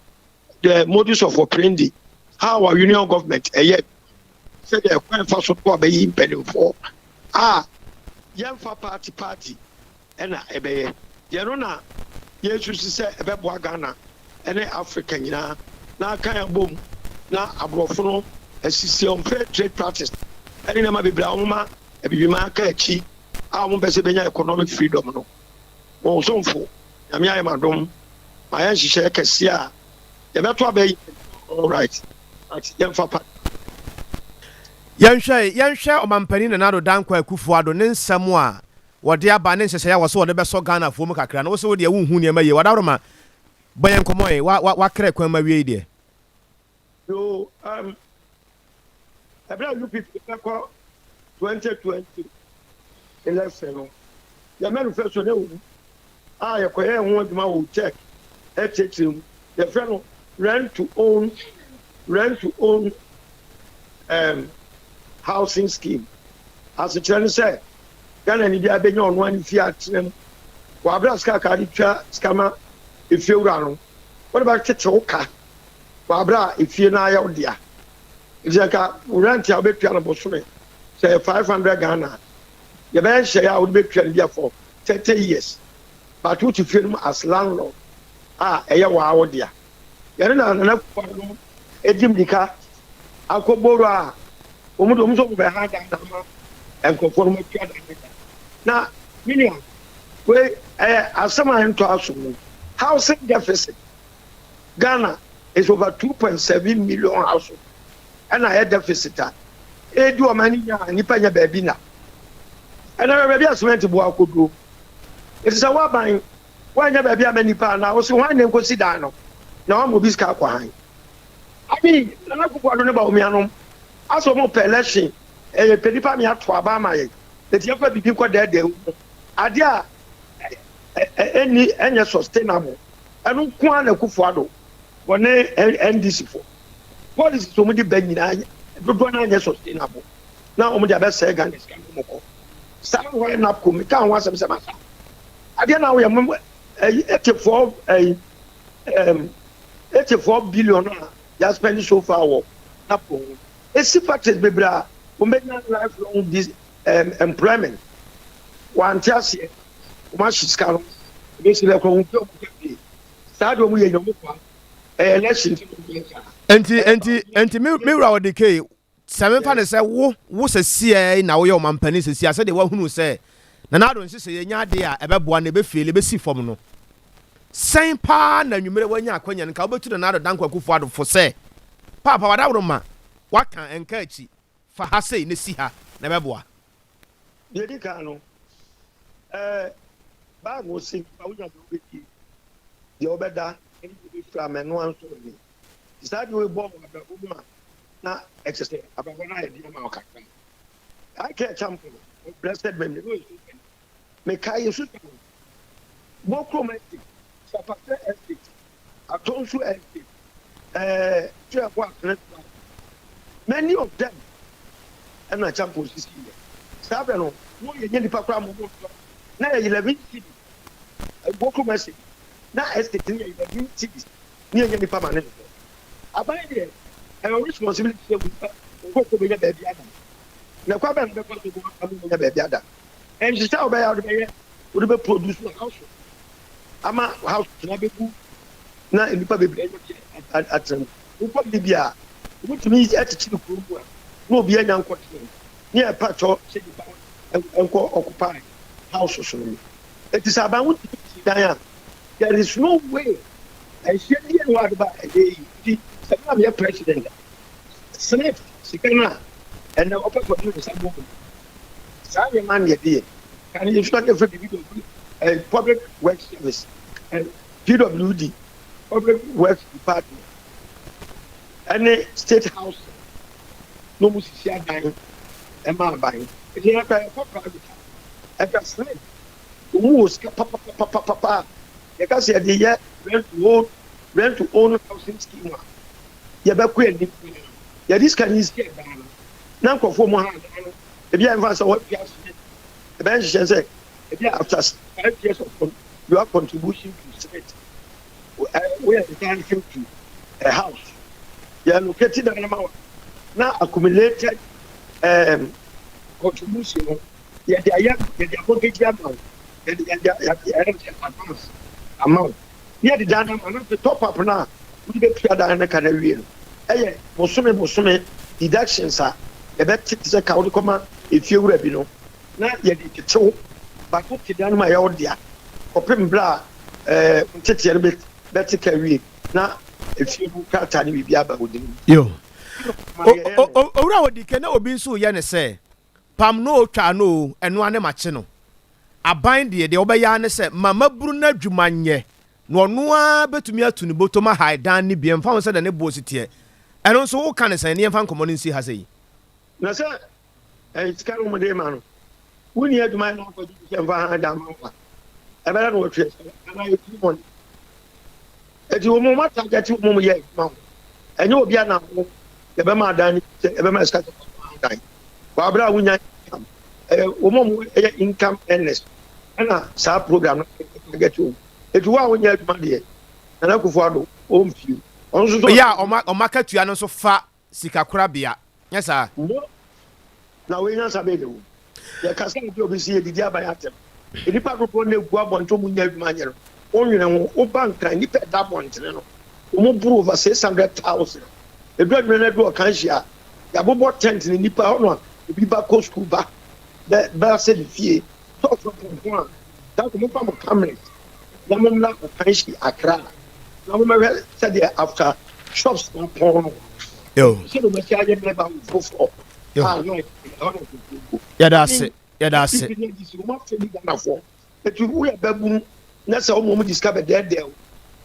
The modus of operandi, how our union government ɛyɛ sɛdeɛ ɛkwan fa so to abɛyi mpanimfoɔ a yɛmfa party party na ɛbɛyɛ. Deɛ no na yɛsusu sɛ ɛbɛboa Ghana ne Africa nyinaa na aka yɛn abom na aborɔfo no asisi unfair trade practice ne nneɛma bebree a wɔma abibiman aka akyi a wɔmpɛ sɛ bɛnya economic freedom no. Mo somfo, Nyame ayɛ m'adom, mayɛ nhyehyɛeɛ kɛseɛ a yɛbɛto aba yi all right but yɛmfa pa. Yɛnhwɛ yɛnhwɛ Ɔmanpanin Nana Addo Dankwa Akufo-Addo ne nsɛm a wɔde aba ne nhyehyɛeɛ a wɔse wɔde bɛsɔ Ghanafoɔ mu kakra no, wose wodeɛ wonhu nneɛma yie. Wadaworoma, bɔ yɛn nkɔmmɔ ɛ, wa, wa, wakra kwan mu awie yi deɛ. Yoo, um, ɛberɛ a UPP bɛkɔ 2020 election no, yɛn manifesto na ɛwɔ mu a yɛkɔyɛɛ ho adwuma wɔ Czech ɛkyerɛkyerɛ mu. Yɛfrɛ no rent to own, rent to own um, housing scheme. Asekyerɛ ne sɛ Ghanani biara bɛnya ɔno ara ne fie atena mu. Wɔ aberɛ a sika kaa de tua sika ma efiewura no, wode bɛtete wo ka wɔ aberɛ a efie no ayɛ wo dea. Nti sɛ nka wo rent a wobɛtua no bosome sɛ ɛyɛ 500 Ghana a, yɛbɛyɛ nhyehyɛeɛ a wode bɛtua no bi a for 30 years. But wote fie no mu as landlord a ɛyɛ wo ara wo dea. Yɛne Nana Akufo-Addo no di mmirika akɔ Boro a wɔn de wɔn nso wɔbɛha dan na ama nkurɔfoɔ no atua dan no ka. Na me nua, wei ɛyɛ asɛm a ɛntɔ asom mu. Housing deficit, Ghana is over 2.7 million household ɛna ɛyɛ deficit a ɛredi wɔn ani nya a nnipa nya baabi na ɛna hwɛ baabi a cement boa akɔduro. Ɛti sɛ woaban woanya baabi ama nnipa anaa wo se hwan na ɛnkɔsi dan no na wama obi sika akɔ han. I mean Nana Akufo Addo ne Bawumia nom asɛ ɔmo pɛ election ɛyɛ pɛ nipa me ato aba ama yɛn eti yɛnfa biribi nkɔ dɛɛdɛɛ wo mu adeɛ a ɛnni ɛnyɛ sustainable ɛno nko ara na Akufo Addo wɔne NDC fo policies ɔmo de ba nyinaa dodoɔ no anyɛ sustainable na ɔmo de abɛsɛe Ghana sika no ɔmo kɔ saa hɔ NAPCO meka ho asɛm sɛ masa adeɛ na woyɛ mo ɛyi 84 ɛyi ɛm 84 billion a yɛaspend so far wɔ NAPCO ho. Esi factories bebree a wɔbɛnya lifelong dis um, employment. Wɔante aseɛ, wɔn ahye sika no, ebesi dɛ koraa wɔn fie wɔn ka fie. Saa deɛ wɔn yɛ nyɛ wɔn kwa. Ɛyɛ election nti na wɔn yɛ saa. Enti, enti, enti me, me wura Odikei, Sɛ memfa no sɛ wo, wo sɛsiɛ yi na woyɛ ɔmampanin sɛsiɛ a, sɛdeɛ woahunu sɛ Nana Addo nhyehyɛeɛ nyɛ adeɛ a ɛbɛboa na ɛbɛfeeli, ɛbɛsi fam no, sɛn paa na anwummerɛ woanya akwanya no, nka wobɛtu Nana Addo Dankwa Akufo Addo fo sɛ, Paapa w'adaworoma, woaka, ɛnka akyi, fa ha sei na si ha na ɛbɛboa? Deɛ ɛdi kan no, ɛɛ, Bible se nipa wonya deɛ wobɛdie, deɛ wobɛda, ne deɛ wobɛfira, ma ɛno ara nso nni. Nti saa deɛ wei bɔ wɔ abrabɔ mu a, na ɛkyɛ sɛ abrabɔ no ayɛ den ama wo kakra. I care Champon of blessed memory, no ɔyɛ sukuu panin. Mekae yɛn sukuu no, Bokrom Estate, Sapasɛ Estate, Atonsu Estate, eh, Tuapo Atene Plaza. Many of them ɛna Champon sisi yɛ. Saa bɛ no, na yɛnyɛ nipa koraa ma ɔmo ntɔ. Na yɛ 11 cedis, Bokrom Estate, na estate no yɛ 11 cedis, na yɛnyɛ nipa ma ne ntɔ. Aban deɛ, ɛyɛ responsibility sɛ nkurɔfoɔ bɛnya baabi ada. Na kwan bɛn na wobɛfa so ama wɔanya baabi ada? Nhyehyɛe a wobɛyɛ a wode bɛyɛ wode bɛ produce house ama house no abɛgu na nnipa bebree anya bi atena mu. Wokɔ Libya a, wobɛtumi akyekyere kuro mu a na obi anya nkɔtena mu ne ɛpa kyɛw sɛ nnipa nkɔ occupy house so no mu. Enti sɛ aban wotumi si dan a, there is no way ɛnhyɛ bi a wɔade ba ɛyɛ yi. Nti sɛ me na meyɛ president a, Senate sika no a ɛnɛ wɔpɛ sɛ ɔde ne nsa bɔ mu no, saa nneɛma no yɛde yɛ. Kan yɛsua no yɛfrɛ biribi dɛ eh, Public Works Service, eh, PWD, Public Works Department, ɛne State House na wɔn sisi adan ɛma aban. Ɛdi yɛn kora yɛkɔ private a, ɛka Senate, wɔn wɔ sika papapapapapa a yɛka sɛ yɛde yɛ rent to own, rent to own housing scheme a, yɛbɛkɔ anim paa. Yɛde sika no si ɛdan no, na nkurɔfoɔ mu ha dan no, ebi a ɛmfa sɛ wɔatua cement, ɛbɛyɛ nhyehyɛ sɛ ebi a after 5 years of your contribution to cement, woyɛ entitled to a house. Yɛ allocate dan no ma wa, na accumulated contribution no yɛde ayɛ yɛde amortgage ama wo, yɛde yɛde yɛde yɛde advance ama wo. Ne yɛde dan no ama na afei top up no a wode bɛtua dan no ka no awie no ɛyɛ bosome bosome deductions a yɛbɛte te sɛ ka wode kɔma efie wura bi no na yɛde tetew but wote dan no mu a ɛyɛ wo dea kɔpem berɛ a ɛɛ nteteɛ no bɛte ka awie na efie no krataa ne biribi aba wo din mu. Yo. Owura Odike na obi nso yɛ ne sɛ pam no o twa no o ɛno ara ne makye no. Aban deɛ, deɛ wɔbɛyɛ ara ne sɛ ma mmabunu no adwuma nyɛ, na ɔno ara bɛtumi atu ne bɔtɔm ahae dan no bi, ɛmfa ho sɛdeɛ ne boɔ si teɛ. Ɛno nso woka no sɛn? Ne yɛmfa nkɔmmɔ no nsi ha sei. Na sɛ ɛyɛ sika na wɔde rema no, wonni adwuma yɛ na akɔgye bi sɛ mfa ha dan ma wo a, ɛbɛyɛ na wɔtwe sika anaa yɛ free money. Eti wɔn wɔn atagɛte wɔn yɛ adwuma ho. Ɛnyɛ obi a na wo yɛbɛma adan no sɛ yɛbɛma sika sɛ fa dan. Wɔ abere a wonya income, ɛyɛ wɔn a wɔyɛ income earners ɛna saa program no target wɔn. Eti wo a wonyɛ adwuma deɛ, Nana Akufo-Addo ɔmfie. Ɔno nso so. Yɛ a wɔn wɔn akatua no nso fa sikakorabea, nyɛ saa? Mo na wei nyansa bɛn na ɛwɔ mu? Yɛkasa a, ebi obi se yɛdidi aban atɛm. Nnipa dodoɔ no egu abɔnten wɔn nyɛ adwuma nyɛ no, wonwene ho. Woba Nkran, nnipa ɛda abɔntene no, wɔn boro over 600,000. Edu anwummerɛ no adu Ɔkanhyi a, yɛabobɔ tent no nnipa hɔ no a, obi ba kɔ sukuu ba bɛ ba sɛ ne fie. Sɛ ɔfrɛ pɔmpɔn a, saa nso momfa mo cameras na mommra Ɔkanhyi, Accra, na mommɛhwɛ sɛdeɛ after shops na pɔn no, sɛdeɛ wɔasi ayɛ neighborhood foforɔ a na ɛhɔ na nkurɔfoɔ gu. Yɛda ase, yɛda ase. NPP ne NDC wɔn afɛli Ghanafoɔ. Eti woyɛ babunu na sɛ wɔn wɔn de sika bɛdɛɛdɛɛ wo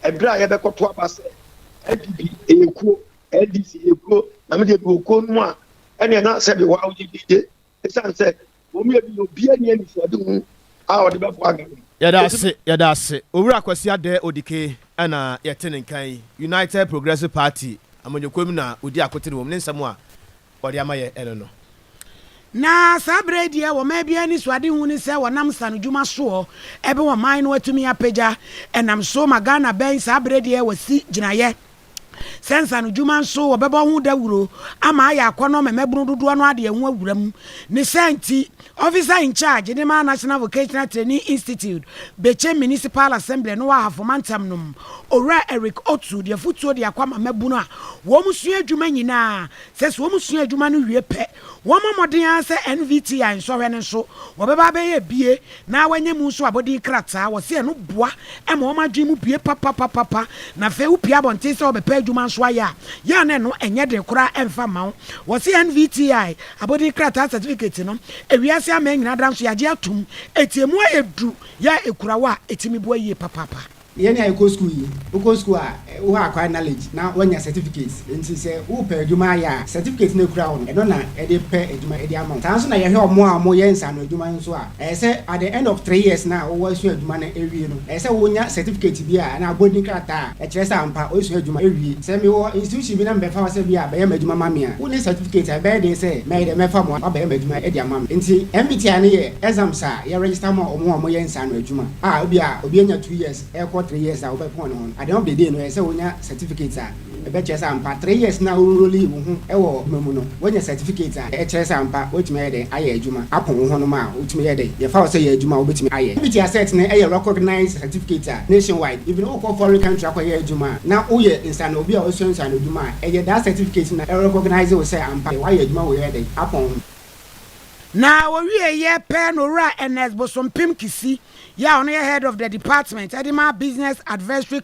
ɛberɛ a yɛbɛkɔto aba sɛ NPP ɛyɛ kuo, NDC ɛyɛ kuo, na me deɛ mewɔ kuo no mu a, ɛneɛ na sɛbe waa wogye gyegye ɛsiane sɛ wɔn yɛ bi obiara nni anisoadehu a ɔde bɛboa Ghana. Yɛda ase, yɛda ase. Owura Kwasi Adeh Odike na yɛte ne nka yi. United Progressive Party amanyɔkuo mu na ɔdi akotene wɔ mu. Ne nsɛm a ɔde ama yɛn ɛno no. Na saa berɛ yi deɛ wɔman biara anisoadehu ne sɛ wɔnam nsanodwuma soɔ ɛbɛ wɔn man no atumi apagya. Ɛnam so ma Ghana bɛn saa berɛ deɛ wɔasi gyinaeɛ sɛ nsanodwuma nso wɔbɛbɔ ho dawuro ama ayɛ akɔnnɔ ma mmabunu dodoɔ no ade ɛho awura mu. Ne saa nti, Officer in Charge de ma National Vocational Training Institute, Bechem Municipal Assembly no wɔ Ahafo Mantam no mu, Owura Eric Otu de afotuo de akɔ ama mmabunu a wɔsua adwuma nyinaa sɛ sɛ wɔsua adwuma no wie pɛ, wɔmmɔ mmɔden ara sɛ NVTI nsɔhwɛ no nso wɔbɛba abɛyɛ bie na wɔanya mu nso abɔdin krataa. Wɔse ɛno boa ma wɔn adwene mu bue papapapapa na afei wopue abɔnten sɛ wɔbɛpɛ adwuma nso ayɛ a, yɛ a na ɛno ɛnyɛ den koraa ɛmfa mma wo. Wɔse NVTI abɔdin krataa certificate no, ewiase aman nyinaa da nso yɛagye atom, enti emu ayɛ duru yɛ a ɛkura wo a ɛtumi boa yie papaapa. Yɛn a yɛkɔ sukuu yi, wokɔ sukuu a, wo acquire knowledge na woanya certificate. Nti sɛ wopɛ adwuma ayɛ a, certificate no a ekura wo no, ɛno na ɛde pɛ adwuma de ama wo. Saa nso na yɛhwɛ wɔn a wɔyɛ nsaano adwuma nso a, ɛyɛ sɛ at the end of 3 years no a wowɔ asua adwuma no awie no, ɛyɛ sɛ wonya certificate bi a anaa abɔdin krataa a ɛkyerɛ sɛ ampa woasua adwuma awie. Sɛ mewɔ institution bi na mebɛfa wo sɛ bi a bɛyɛ m'adwuma ma me a, wonni certificate a, ɛbɛyɛ den sɛ mɛyɛ dɛ mɛfa mo abɛyɛ m'adwuma de ama me. Nti NVTI no yɛ exams a yɛ register ma wɔn a wɔyɛ nsaano adwuma a ebi a obi anya 2 years ɛkɔ 3 years a wobɛpɔn ne ho no. At the end of the day no, ɛyɛ sɛ wonya certificate a ɛbɛkyerɛ sɛ ampa 3 years na wo enroll wo ho wɔ adwuma mu no, woanya certificate a ɛkyerɛ sɛ ampa woatumi ayɛ dɛn ayɛ adwuma apɔn wo ho nom a wotumi yɛ dɛn yɛfa wo sɛ yɛ adwuma a wobɛtumi ayɛ. NVTI cert no ɛyɛ recognized certificate a nationwide, even wokɔ foreign country akɔyɛ adwuma a na woyɛ nsano obi a wasua nsano adwuma a, ɛyɛ that certificate na ɛrecognize wo sɛ ampa woayɛ adwuma wɔ yɛ dɛn apɔn wo. Na wɔwie pɛ no, Owura Ernest Bosompem Kisi yɛ a ɔno yɛ head of the department ɛde ma Business Advisory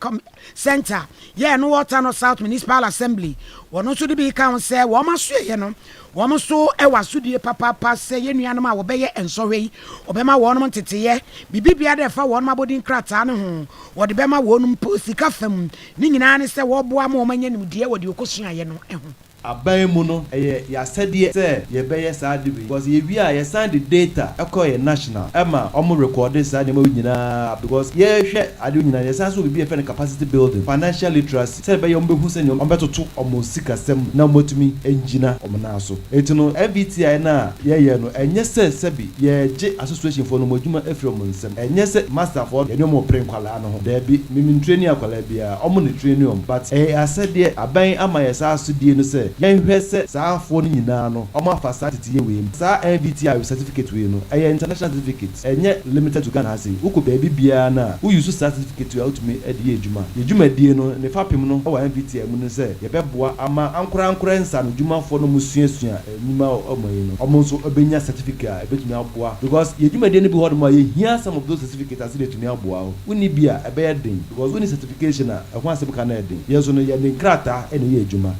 Center yɛ ɛno wɔ Tano South Municipal Assembly, wɔn nso de bi ka ho sɛ wɔn asoɛyɛ no, wɔn nso wɔ asodie papaapa sɛ yɛn nuanom a wɔbɛyɛ nsɔhwɛ yi, wɔbɛma wɔn nteteyɛ biribi biara dɛ ɛfa wɔn abɔdin krataa no ho, wɔde bɛma wɔn mpo sika fam ne nyinaa ne sɛ wɔboa ma wɔn anya nimdeɛ wɔ deɛ wɔkɔsuaeɛ no ho. Aban mu no, ɛyɛ yɛasɛdeɛ sɛ yɛbɛyɛ saa de wei because yɛwie a, yɛsan de data ɛkɔ yɛ national ɛma ɔmo record saa nneɛma wei nyinaa, because yɛhwɛ adeɛ nyinaa, yɛsan so biribi yɛfrɛ no capacity building, financial literacy, sɛ ɛbɛyɛ ɔmo bɛhu sɛnea ɔmo bɛtoto ɔmo sikasɛm na ɔmo atumi ngyina ɔmo nan so. Eti no NVTI no a yɛyɛ no, ɛnyɛ sɛ sɛbi yɛgye association foɔ no ɔmo adwuma afiri ɔmo nsam, ɛnyɛ sɛ master foɔ yɛne ɔmo pere nkwalaa no ho. Daabi, mimi ntraining akwalaa biara, ɔmo ne training ɔmo, but ɛyɛ asɛdeɛ aban ama yɛ saa asodie no sɛ yɛnhwɛ sɛ saa afoɔ no nyinaa no ɔmo afa saa teteyɛ wei mu. Saa NVTI certificate wei no, ɛyɛ international certificate, ɛnyɛ limited to Ghana ha sei. Wokɔ baabi biara no a woyi so saa certificate wei a, wotumi de yɛ adwuma. Yɛ dwumadie no ne fapem no wɔ NVTI mu no sɛ yɛbɛboa ama ankorankora nsa no dwumafoɔ no mo suasua nnwuma ɔmo yi no, ɔmo nso bɛnya certificate a ɛbɛtumi aboa, because yɛ dwumadie no bi hɔ nom a yɛhia some of those certificates ase de atumi aboa wo. Wonni bi a, ɛbɛyɛ den, because wonni certification a, ɛho asɛm ka no ɛden. Yɛn nso no, yɛde nkrataa ɛna ɛyɛ adwuma.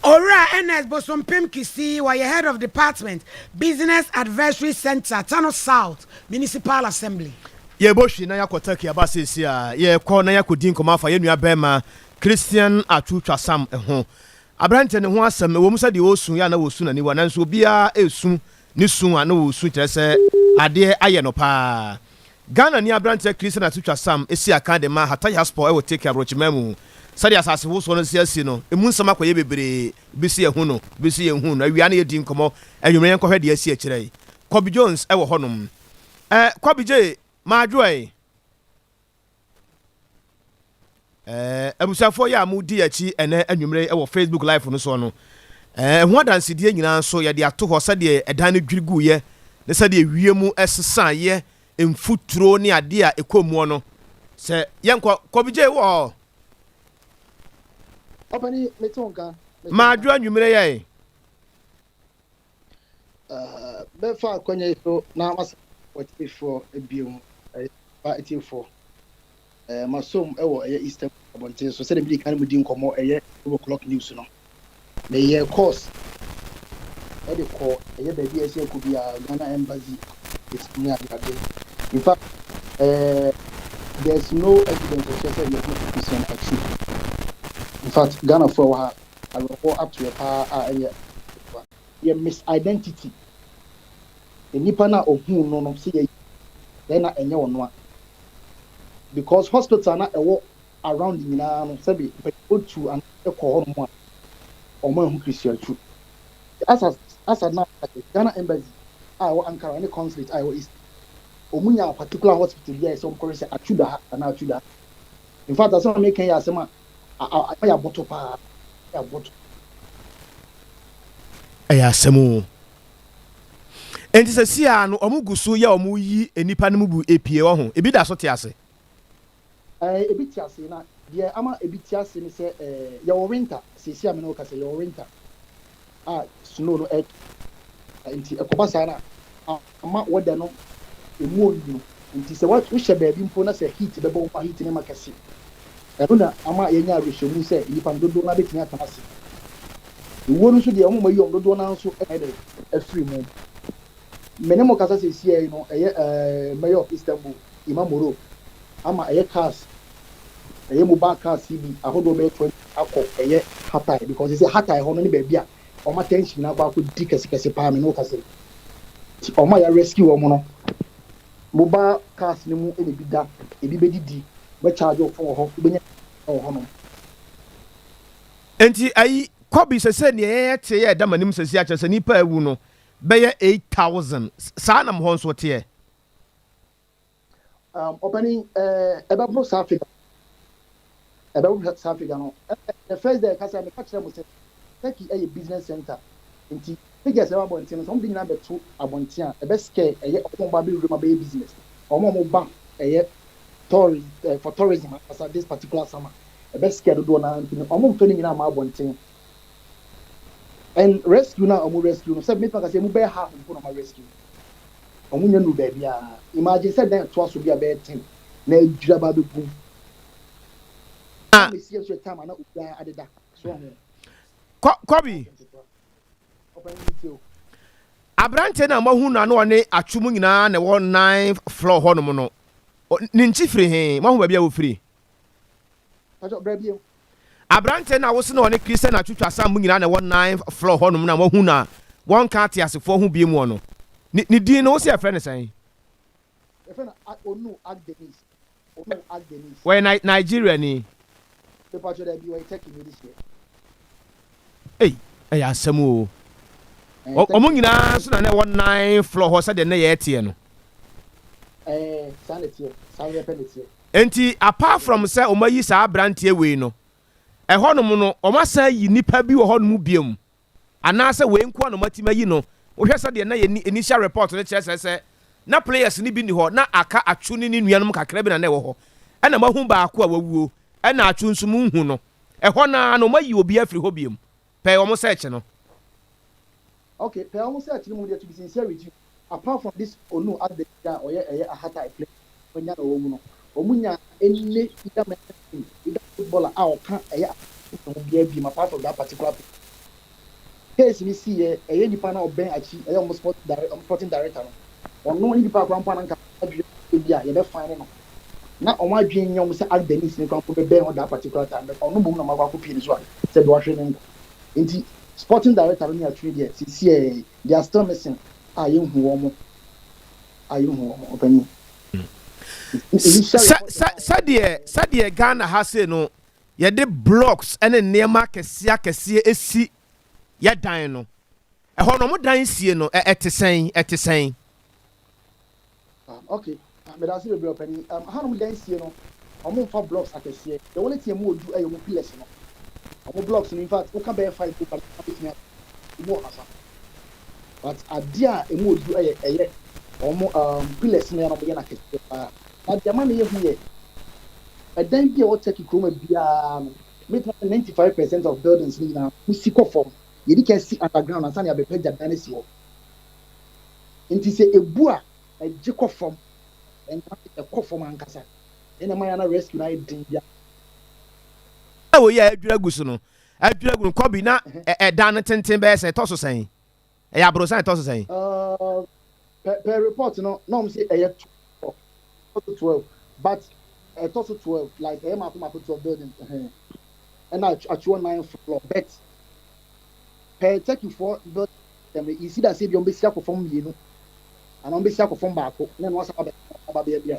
Owura Ernest Bosompem Kisi, wɔyɛ head of department, Business Advisory Center, Tano South Municipal Assembly. Yɛbɔ hwi na yɛakɔ Turkey aba seesi a yɛkɔ na yɛakɔdi nkɔmmɔ afa yɛn nua bɛrima Christian Atsu Twasam ho. Aberante ne ho asɛm ɛwɔ mu sɛ deɛ ɔresu yɛ a na wɔsu n'aniwa, nanso obiara ɛresu ne su a na wɔresu kyerɛ sɛ adeɛ ayɛ no paa. Ghana ni aberanteɛ Christian Atsu Twasam si akan de ma Hatayspor ɛwɔ Turkey aborɔkyima mu. Sɛdeɛ asase wosoɔ no si asi no, emu nsɛm akɔyɛ bebree, bi si yɛhu no, bi si yɛnhu no. Awia no yɛdi nkɔmmɔ, anwummerɛ yɛnkɔhwɛ deɛ asi akyerɛ yi. Kobe Jones ɛwɔ hɔnom. Kobe J, maadwoɛ. Abusuafoɔ yɛ a modi akyi ɛnɛ anwummerɛ ɛwɔ Facebook live no soɔ no, ɛho adansedie nyinaa nso yɛde ato hɔ, sɛdeɛ ɛdan no dwiri guiɛ ne sɛdeɛ wiem ɛsesaeɛ, mfuturo ne adeɛ a ɛkɔ muɔ no. Sɛ yɛnkɔ, Kobe J wɔ hɔ. Ɔpɛni, mete wo nka. Maadwo anwummerɛ yɛ. Bɛfa akɔnya yi so na masa wɔtiefoɔ bio, ba atiefoɔ masom wɔ ɛyɛ Eastern abɔnten so sɛdeɛ mede kan mu di nkɔmmɔ ɛyɛ 2 o'clock news no. Meyɛ course ɛde kɔ ɛyɛ baabi a ɛsɛ ɛkɔ biara, Ghana Embassy ne adeade. In fact, there's no evidence ɛkyerɛ sɛ yɛho Christian Atsu. In fact, Ghanafoɔ wɔ ha awerɛhoɔ ato yɛ paa a ɛnyɛ yɛ misidentity. Nipa na ohun no sɛ yɛ yɛn na ɛnyɛ ɔno a, because hospital na ɛwɔ around nyinaa no, sɛbi mpanyinfoɔ tu ano kɔ hɔ nom a, wɔn ahu Christian Atsu. Asa na Ghana Embassy a ɛwɔ Ankara ne consulate a ɛwɔ East, wɔn nya particular hospital bi a ɛsɛ wɔn kɔrɔ sɛ Atsu da ha anaa Atsu da ha. In fact, asɛm a meka yɛ asɛm a a yɛ aboto paa, yɛ aboto. Ɛyɛ asɛm o. Nti sɛ sia no, ɔmo gu so yɛ ɔmo yi nipa no mu bu epie wɔ ho, ebi da so te ase. Ebi te ase, na deɛ ama ebi te ase ne sɛ yɛwɔ winter seesi a me ne wo kasa, yɛwɔ winter a snow no ɛ nti ɛkɔba saa na ama weather no emu onwunu, nti sɛ wohyɛ baabi mpo na sɛ heat bɛbɔ wo, heat ne ma kɛse. Ɛno na ama yɛnya awerɛhyɛmu sɛ nnipa no dodoɔ no abɛtumi atena ase. Ewuo no nso deɛ, ɔmo ma yi ɔmo dodoɔ no nso ɛyɛ dɛ afiri mu. Me ne mo kasa seesie yi no, ɛyɛ mayor of Istanbul, Imamoglu. ama ɛyɛ cars, ɛyɛ mobile cars yi bi ahodoɔ bɛyɛ 20 akɔ ɛyɛ Hatay because sɛ Hatay hɔ no ne baabi a wɔn attention akɔ akɔdi kɛsekɛse paa me ne wo kasa yi. Nti wɔn a yɛ rescue wɔn no, mobile cars no mu na ebi da, ebi bɛdidi, wobɛ charge wo phone wɔ hɔ, wobɛnya wɔ hɔnom. Enti ayi Kobe sese neɛ yɛyɛ te yɛ ɛda m'anim sese akyerɛ sɛ nipa a awu no bɛyɛ 8000 saa na mo hɔ nso teɛ? Um, ɔpanin, eh, ɛbɛboro saa figure, ɛbɛboro saa figure no. Eh, the first day ɛka sɛ meka kyerɛ mo sɛ Turkey ɛyɛ business center, nti figures ɛwɔ abɔnten no sɛ wɔn de nyinaa bɛto abɔnten a, ɛbɛ scare ɛyɛ wɔn a wɔba abɛwura mu abɛyɛ business, wɔn a wɔba ɛyɛ tourist, eh, for tourism ankasa this particular summer, ɛbɛ scare dodoɔ naa nti no wɔn mfa ne nyinaa ma abɔnten. And rescue no a wɔn rescue no, sɛ mɛtumi aka sɛ emu bɛyɛ half mpo na wɔn rescue. Ɔmo nnya nnuru baabiara. Imagine sɛ dan ɛtoa so bi a bɛyɛ ten na adwiri aba abɛgu mu. Na. Time ɛsi yɛ nso yɛ time a na obiara adeda. So wahu? Kɔ, Kɔbi. Ɔpanyin mi tie o. Aberanteɛ no a moahu no a na ɔne atwo mu nyinaa na ɛwɔ ninth floor hɔnom no, ne nkyi firi he? Moahu baabi a ɔfiri? Pakyɛ bra bio. Aberanteɛ no a wose na ɔne Christian atwitwa sam mu nyinaa na ɛwɔ ninth floor hɔnom no a moahu no a wɔnka ateasefoɔ ho bio mu no, ne, ne din no wose yɛfrɛ no sɛn? Yɛfrɛ no Onu Akdeniz. Onu Akdeniz. Wɔyɛ Ni, Nigeriani. Mepakyɛ dabi, ɔyɛ Turkey ni de hyeɛ. Ei, ɛyɛ asɛm o. Ɛɛ, Wɔ, Turkey wɔn ni. nyinaa nso na na ɛwɔ ninth floor hɔ sɛdeɛ nnɛ yɛteɛ no. Ɛɛ, saa na ɛteɛ. Saa pɛpɛɛpɛ na ɛteɛ. Enti apart from sɛ wɔayi saa abranteɛ wei no, ɛhɔnom no wɔasan ayi nnipa bi wɔ hɔnom biom anaasɛ wei nko ara na wɔatumi ayi no? Wohwɛ sɛdeɛ na yɛn initial report no kyerɛ sɛ sɛ na players no bi nni hɔ, na aka Atsu ne ne nuanom kakra bi na na ɛwɔ hɔ, ɛna moahu baako a wawuo, ɛna Atsu nso monhu no. Ɛhɔ no ara no wɔayi obi afiri hɔ biom. Pɛɛ wɔn search no. Okay, pɛɛ wɔn search no mu deɛ to be sincere with you, apart from this Onu Adde a ɔyɛ ɛyɛ Ahatai player wɔanya na wawu no, wɔn nya any either mental team, either footballer a ɔka ɛyɛ ho biara biem apart from that particular player. Case ni si yɛ ɛyɛ nipa na ɔbɛn akyi ɛyɛ wɔn sport direct wɔn sporting director no, ɔno ne nipa akora mpo a na nka adwene bi a yɛbɛ fine no na wɔn adwene nyɛ wɔn sɛ Ark Dennis ne kora mpo bɛbɛn hɔ that particular time but ɔno mmom na wɔn akɔ akɔ pie ne so a sɛ de wahwɛ ne nkwa nti sporting director no ne atwene deɛ sisi ɛ they are still missing a yɛnhu wɔn a yɛnhu wɔn ɔpanyin. Sɛ sɛ sɛdeɛ sɛdeɛ Ghana ha sei no yɛde blocks ne nneɛma akɛseɛ akɛseɛ si yɛ dan no, ɛhɔ no wɔn dan sie no ɛ ɛte sɛn ɛte sɛn? Okay, meda ase bebree ɔpanyin. Hanom dan sie no, wɔn mfa blocks akɛseɛ. The only thing emu odu yɛ wɔn pillars no. Wɔn blocks no in fact woka bɛyɛ five mpo a betumi emu ɔhasa. But adeɛ a emu odu yɛ ɛyɛ wɔn pillars no yɛ na wɔyɛ no akɛseɛ paa. Na deɛ ɛma no yɛ hu yɛ ɛdan bi a ɛwɔ Turkey kurom biara no, mɛtumi aka 95% of buildings no nyinaa wɔsi kɔ fam. Yɛdi kan si underground ansa na yɛabɛpagya dan no asi hɔ. Nti sɛ ebu a, ɛgye kɔ fam. Ɛnka ɛkɔ fam ankasa. Ɛna ɛma yɛn na rescue no ayɛ den bia. Wɔ yi a adwiri agu so no, adwiri agu no kɔbi na ɛdan no tenten bɛyɛ sɛn, ɛtɔ so sɛn? Ɛyɛ aborosan ɛtɔ so sɛn? Per, per report no, na wɔn sɛ ɛyɛ 12, ɛtɔ so 12, but ɛtɔ so 12, like ɛyɛ mako mako 12 buildings, ɛhɛn, ɛna atwerɛ 9 floor, but per Turkeyfoɔ building system no, esi da sɛ ebi wɔn bɛsi akɔ fam mmienu, anaa wɔn bɛsi akɔ fam baako, na ɛno asan aba aba bɛyɛ bi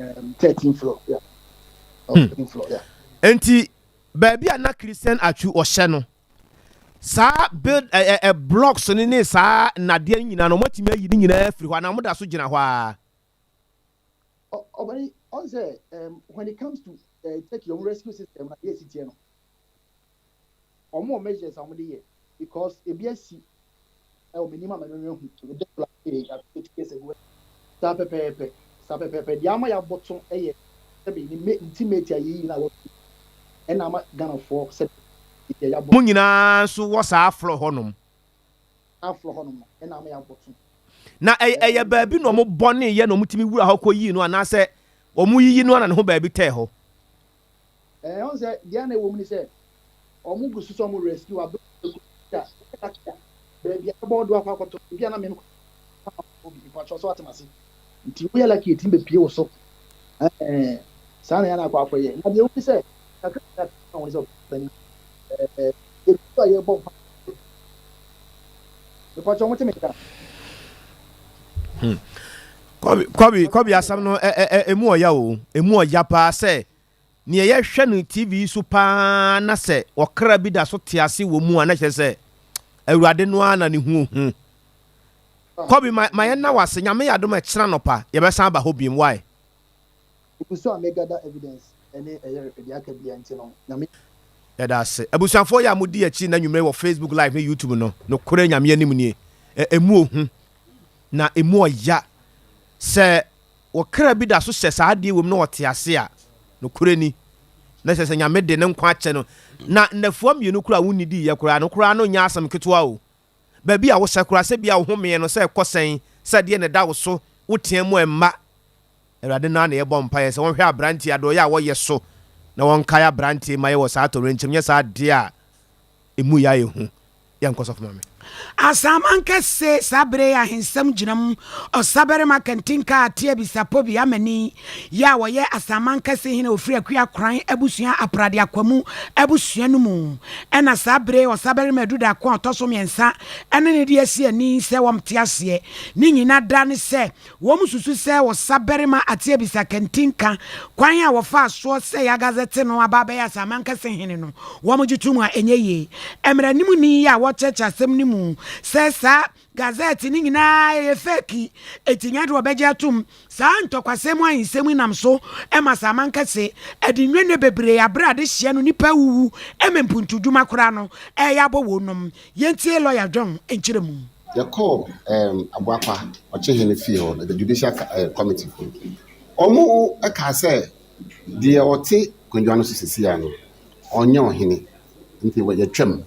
a 13 floor, yeah, or 13 floor, yeah. Enti baabi a na Christian Atsu ɔhyɛ no, saa build ɛ ɛ blocks no ne saa nnadeɛ no nyinaa no wɔatumi ayi ne nyinaa afiri hɔ anaa wɔda so gyina hɔ ara? Ɔbɛn ɔn sɛ when it comes to Turkey wɔn rescue system na yɛ si teɛ no, wɔn wɔ measures a wɔn de yɛ because ebi asi ɛwɔ m'anim a m'ani ahu ebi 2 years ago saa pɛpɛɛpɛ, saa pɛpɛɛpɛ. Deɛ ama yɛabɔto yɛ sɛbi ne me teammate a yɛyi na wɔto ɛna ama Ghanafoɔ sɛbi deɛ yɛabɔ. Mo nyinaa nso wɔ saa floor hɔnom. Saa floor hɔnom no ɛna ama yɛabɔto. Na ɛyɛ ɛyɛ baabi na wɔn bɔne yɛ na wɔn tumi wura hɔ kɔ yii no anaasɛ wɔn yiyi no ana ne ho baabi tɛɛ hɔ? Ɛɛ ɔn sɛ deɛ na ɛwɔ mu ne sɛ wɔn gu so sɛ wɔn rescue abɛ a baabi a ɛbɔ ɔdo akɔ akɔtɔ ebi a na mɛm kɔ bi mpatwɔ so atem ase nti woyɛ lucky etimi bepie wɔ so ɛɛ. Saa na yɛn akɔ akɔyɛ. Na deɛ ɛwom ne sɛ, kakra a yɛaka ho ne sɛ, ɔpanin, ɛɛ, yɛgu so a yɛrebɔ mpaeɛ. Mepakyɛw, mote me nka? Hmm. Kɔbi, kɔbi, kɔbi asɛm no ɛ ɛ emu ɔya o, emu ɔya paa sɛ nea yɛhwɛ no TV so paa na sɛ ɔkra bi da so te ase wɔ mu a na kyerɛ sɛ Awurade no ara na ne ho ohu. Kɔbi ma ma yɛn na wase nyame yɛ adom ɛkyena nɔpa yɛbɛsan aba hɔ biem why? Megu so a me gather evidence ɛne ɛyɛ deɛ aka biara nti no Nyame. Yɛda ase. Abusuafoɔ yi a modi akyi nnɛ anwumerɛ wɔ Facebook live ne YouTube no, nokorɛ Nyame anim nie, ɛ, ɛmu ohu, na ɛmu ɔya. Sɛ wo kra bi da so hyɛ saa adeɛ wɔ mu na ɔte ase a, nokorɛ ni, na kyerɛ sɛ Nyame de ne nkwa akyɛ no. Na nnafua mmienu koraa a wonnidiiɛ koraa no koraa no nyɛ asɛm ketewa o. Baabi a wohyɛ koraa, sɛ bia wo homeɛ no, sɛ ɛkɔ sɛn, sɛ deɛ na ɛda wo so, wotea mu a ɛmma. Awurade no ara na yɛbɔ mpaeɛ sɛ wɔnhwɛ aberanteɛ adɔeɛ a wɔyɛ so na wɔnkae aberanteɛ ma yɛ wɔ saa atɔwrɛnkyɛm nyɛ saa adeɛ a ɛmu yɛ ayɛ hu. Yɛnkɔ sɔfo maame. Asaman kɛse saa bere yi ahensɛm gyina mu Ɔsabarima Kantinka Atiabi Sapobi Amani yi a ɔyɛ Asaman kɛse hene a ɔfiri Akua Koran abusua Aprade Akwamu abusua no mu ɛna saa bere yi Ɔsabarima Adu Darko a ɔtɔ so mmiɛnsa ɛne no de asi ani sɛ wɔte aseɛ ne nyina da ne sɛ Wɔsusu sɛ ɔsabarima Atiabisa Kantinka kwan a wɔfaa soɔ sɛe Agazɛte no aba abɛyɛ Asamankɛse hene no, wɔgye to mu a ɛnyɛ yie. Mmaranimni yi a wɔkyerɛkyerɛ asɛm no mu sɛ saa Gazette no nyinaa yɛ fake, enti nyɛ ade wɔbɛgye atom. Saa ntɔkwasɛm mu ahensɛm yi nam so ma Asamankɛse de nnwenne bebree abrɛ adehyeɛ no, nnipa awuwu ma mpuntudwuma koraa no reyɛ abɔ wɔnom. Yɛntie Lɔya John nkyerɛmu. Yɛkɔɔ ɛɛm Abuakwa Ɔkyehene fie hɔ no, the judicial ɛɛ committee fo no, wɔkaa sɛ deɛ ɔte akonnwa no so seesei ara no, ɔnyɛ ɔhene, nti yɛtwam.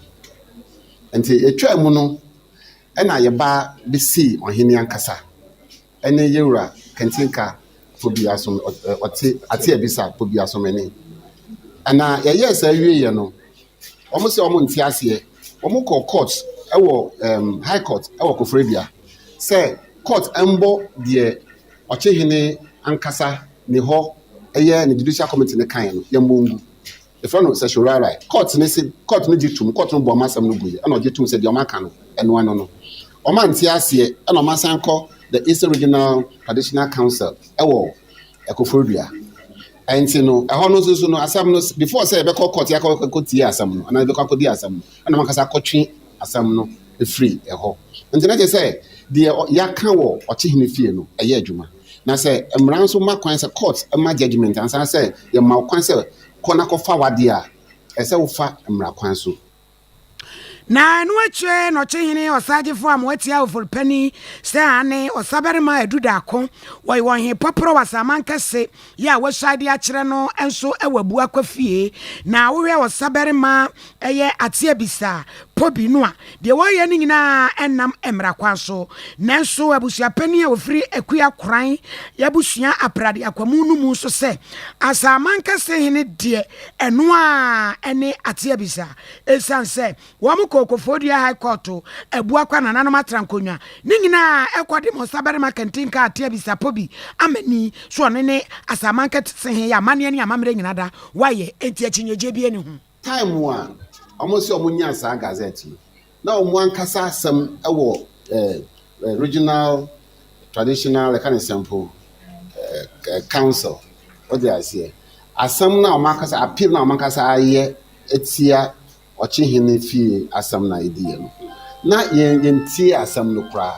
Nti yɛtwaa mu no, ɛna yɛba bɛsii ɔhene ankasa ɛne yɛwura Kantinka Pobiasom, ɔte Ate Abisa Pobiasomani. Ɛna yɛyɛɛ saa wieeɛ no, Wɔn sɛ wɔn nte aseɛ. Wɔn kɔɔ court ɛwɔ ɛɛm high court ɛwɔ Koforidua sɛ court ɛmbɔ deɛ ɔkyehene ankasa ne hɔ ɛyɛ ne judicial committee no kaeɛ no yɛmmɔ ngu. Yɛfrɛ no certiorari. Court no se court no gye tom, court no bɔɔ wɔn asɛm no guiɛ ɛna ɔgye tom sɛ deɛ wɔn aka no ɛno ano no. Wɔn ante aseɛ ɛna wɔn asan kɔ the Eastern Regional Traditional Council ɛwɔ Koforidua. Ɛnti no, ɛhɔ no nso so no, asɛm no, before sɛ yɛbɛkɔ court yɛakɔ akɔ tie asɛm no, anaa yɛbɛkɔ akɔdi asɛm no, ɛna wɔn ankasa akɔtwe asɛm no firi ɛhɔ. Nti na kyerɛ sɛ, deɛ yɛaka wɔ ɔkyehene fie no, ɛyɛ adwuma. Na sɛ mmara nso ma kwan sɛ court ma judgement ansa sɛ yɛma wo kwan sɛ kɔ na kɔfa w'adeɛ a, ɛsɛ sɛ wofa mmara kwan so. Na ɛno akyire na ɔkyehene ɔsagyefo a moatia oforipani sɛ aane ɔsabarima adu daako wɔyɛ wɔn he pɔporɔ wɔ asaman kɛse yɛ a wɔasuae de akyerɛ no nso wɔ abua kwa fie. Na wohwɛ ɔsabarima ɛyɛ ateabisa pobi no a, deɛ wɔyɛ no nyinaa ɛnnam mmara kwan so. Nanso abusuapanin a ɔfiri Akua Koran abusua Aprade Akwamu no mu nso sɛ asaman kɛse hene deɛ ɛno ara ɛne ateabisa. Esiane sɛ wɔn kɔɔ Koforidua High Court Abuakwa nananom atra nkonnwa ne nyinaa ɛkɔ de ma ɔsabarima Kantinka Ateabisa Pobi Amani so ɔno ne Asaman Kɛse he yɛ amanneɛ ne amammerɛ nyina da wayɛ enti akyinnyegyeɛ biara nni ho. Time a wɔn se wɔn nyaa saa gazette no, na wɔn ankasa asɛm wɔ eh, regional traditional ɛka ne sɛn mpo eh, council, wote aseɛ, asɛm no a wɔn ankasa appeal no a wɔn ankasa ayɛ atia ɔkyehene fie asɛm no a ɛdiiɛ no, na yɛn yɛntie asɛm no koraa.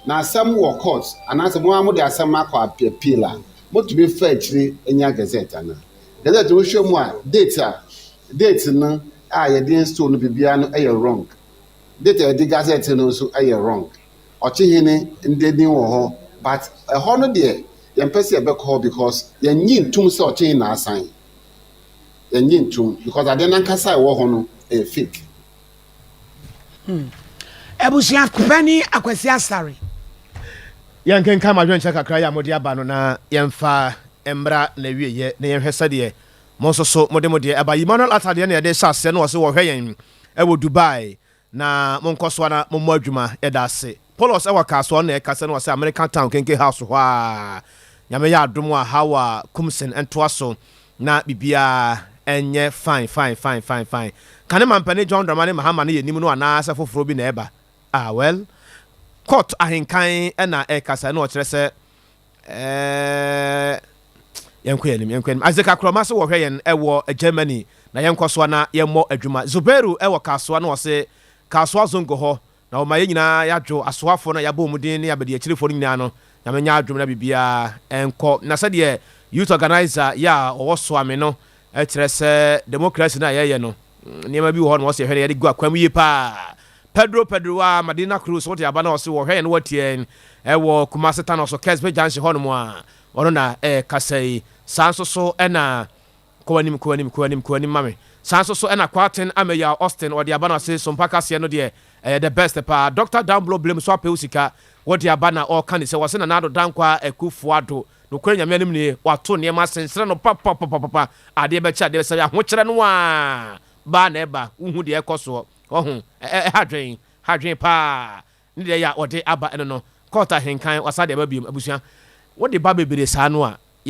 Na asɛm wɔ court anaasɛ mo ara mode asɛm akɔ appeal a, motumi fa akyire nya gazette anaa? Gazette no wohwɛ mu a, date a date no a yɛde install no biribiara no yɛ wrong. Date a yɛde gazette no nso yɛ wrong. Ɔkyehene ndɛ din wɔ hɔ but ɛhɔ no deɛ yɛmpɛ sɛ yɛbɛkɔ hɔ because yɛnnye ntom sɛ ɔkyehene na asan. Yɛnnye ntom because adeɛ no ankasa a ɛwɔ hɔ no ɛyɛ fake. Abusua panin Akwasi Asare. Yɛnkenkan mo adwenkyerɛ kakra yi a mode aba no na yɛmfa mmra n'awieɛ na yɛnhwɛ sɛdeɛ mo nso so mode mo deɛ ɛba. Emmanuel Atta deɛ na yɛde rehyɛ aseɛ no ɔse wɔhwɛ yɛn wɔ Dubai Na monkɔ so ara mommɔ adwuma. Yɛda ase. Polos wɔ Kasoa ɔno na ɛkasa no ɔsɛ American Town Kenke House hɔ a. Nyame yɛ adom a Hawa Kumsin ntoa so. na biribiara ɛnyɛ fine fine fine fine fine. Kane mampanin John Dramani Mahama no yɛ nim no anaasɛ foforɔ bi na ɛba? Ah well, court ahenkan na ɛrekasa na ɔkyerɛ sɛ ɛɛ yɛnkɔ yɛn anim yɛnkɔ anim. Isaac Akoroma so wɔhwɛ yɛn ɛwɔ Germany na yɛnkɔ soa na yɛmmɔ adwuma. Zubairu ɛwɔ Kasoa na ɔse Kasoa Zongo hɔ Na ɔma yɛn nyinaa yɛadwo, asoafoɔ no a yɛabɔ wɔn din ne abadiakyirifoɔ no nyinaa no, Nyame nyɛ adom na biribiara nkɔ. Na sɛdeɛ Youth Organiser yɛ a ɔwɔ Soame no kyerɛ sɛ democracy no a yɛyɛ no, nneɛma bi wɔ hɔ nom ɔsɛ yɛhwɛ na yɛde gu akwan mu yie paa. Pedro Pedro a Madina Cruz wote aba na ɔse wɔhwɛ yɛn na wɔatie yɛn wɔ Kumasi Tanoso Kesbe Junction hɔ nom a ɔno na ɛrekasa yi. Saa nso so na Kɔ w'anim, kɔ w'anim, kɔ w'anim, kɔ w'anim ma me. Saa nso so ɛna Kwarteng Ameyaw Austin ɔde aba no ase Sompa kaseɛ no deɛ ɛyɛ the best paa. Doctor Downblow Blame nso apɛ wo sika wode aba na ɔreka ni sɛ wɔse Nana Addo Dankwa Akuffo Addo nokorɛ Nyame anim nie wato nneɛma asensene no papapapapa adeɛ bɛkye adeɛ bɛsa ahokyerɛ no aa baa na ɛba wohu deɛ ɛkɔ soɔ wahu ɛha dwen ha dwen paa Ne deɛ yɛ a ɔde aba ɛno no court ahenkan wasan de aba biom abusua wode ba bebree saa no a.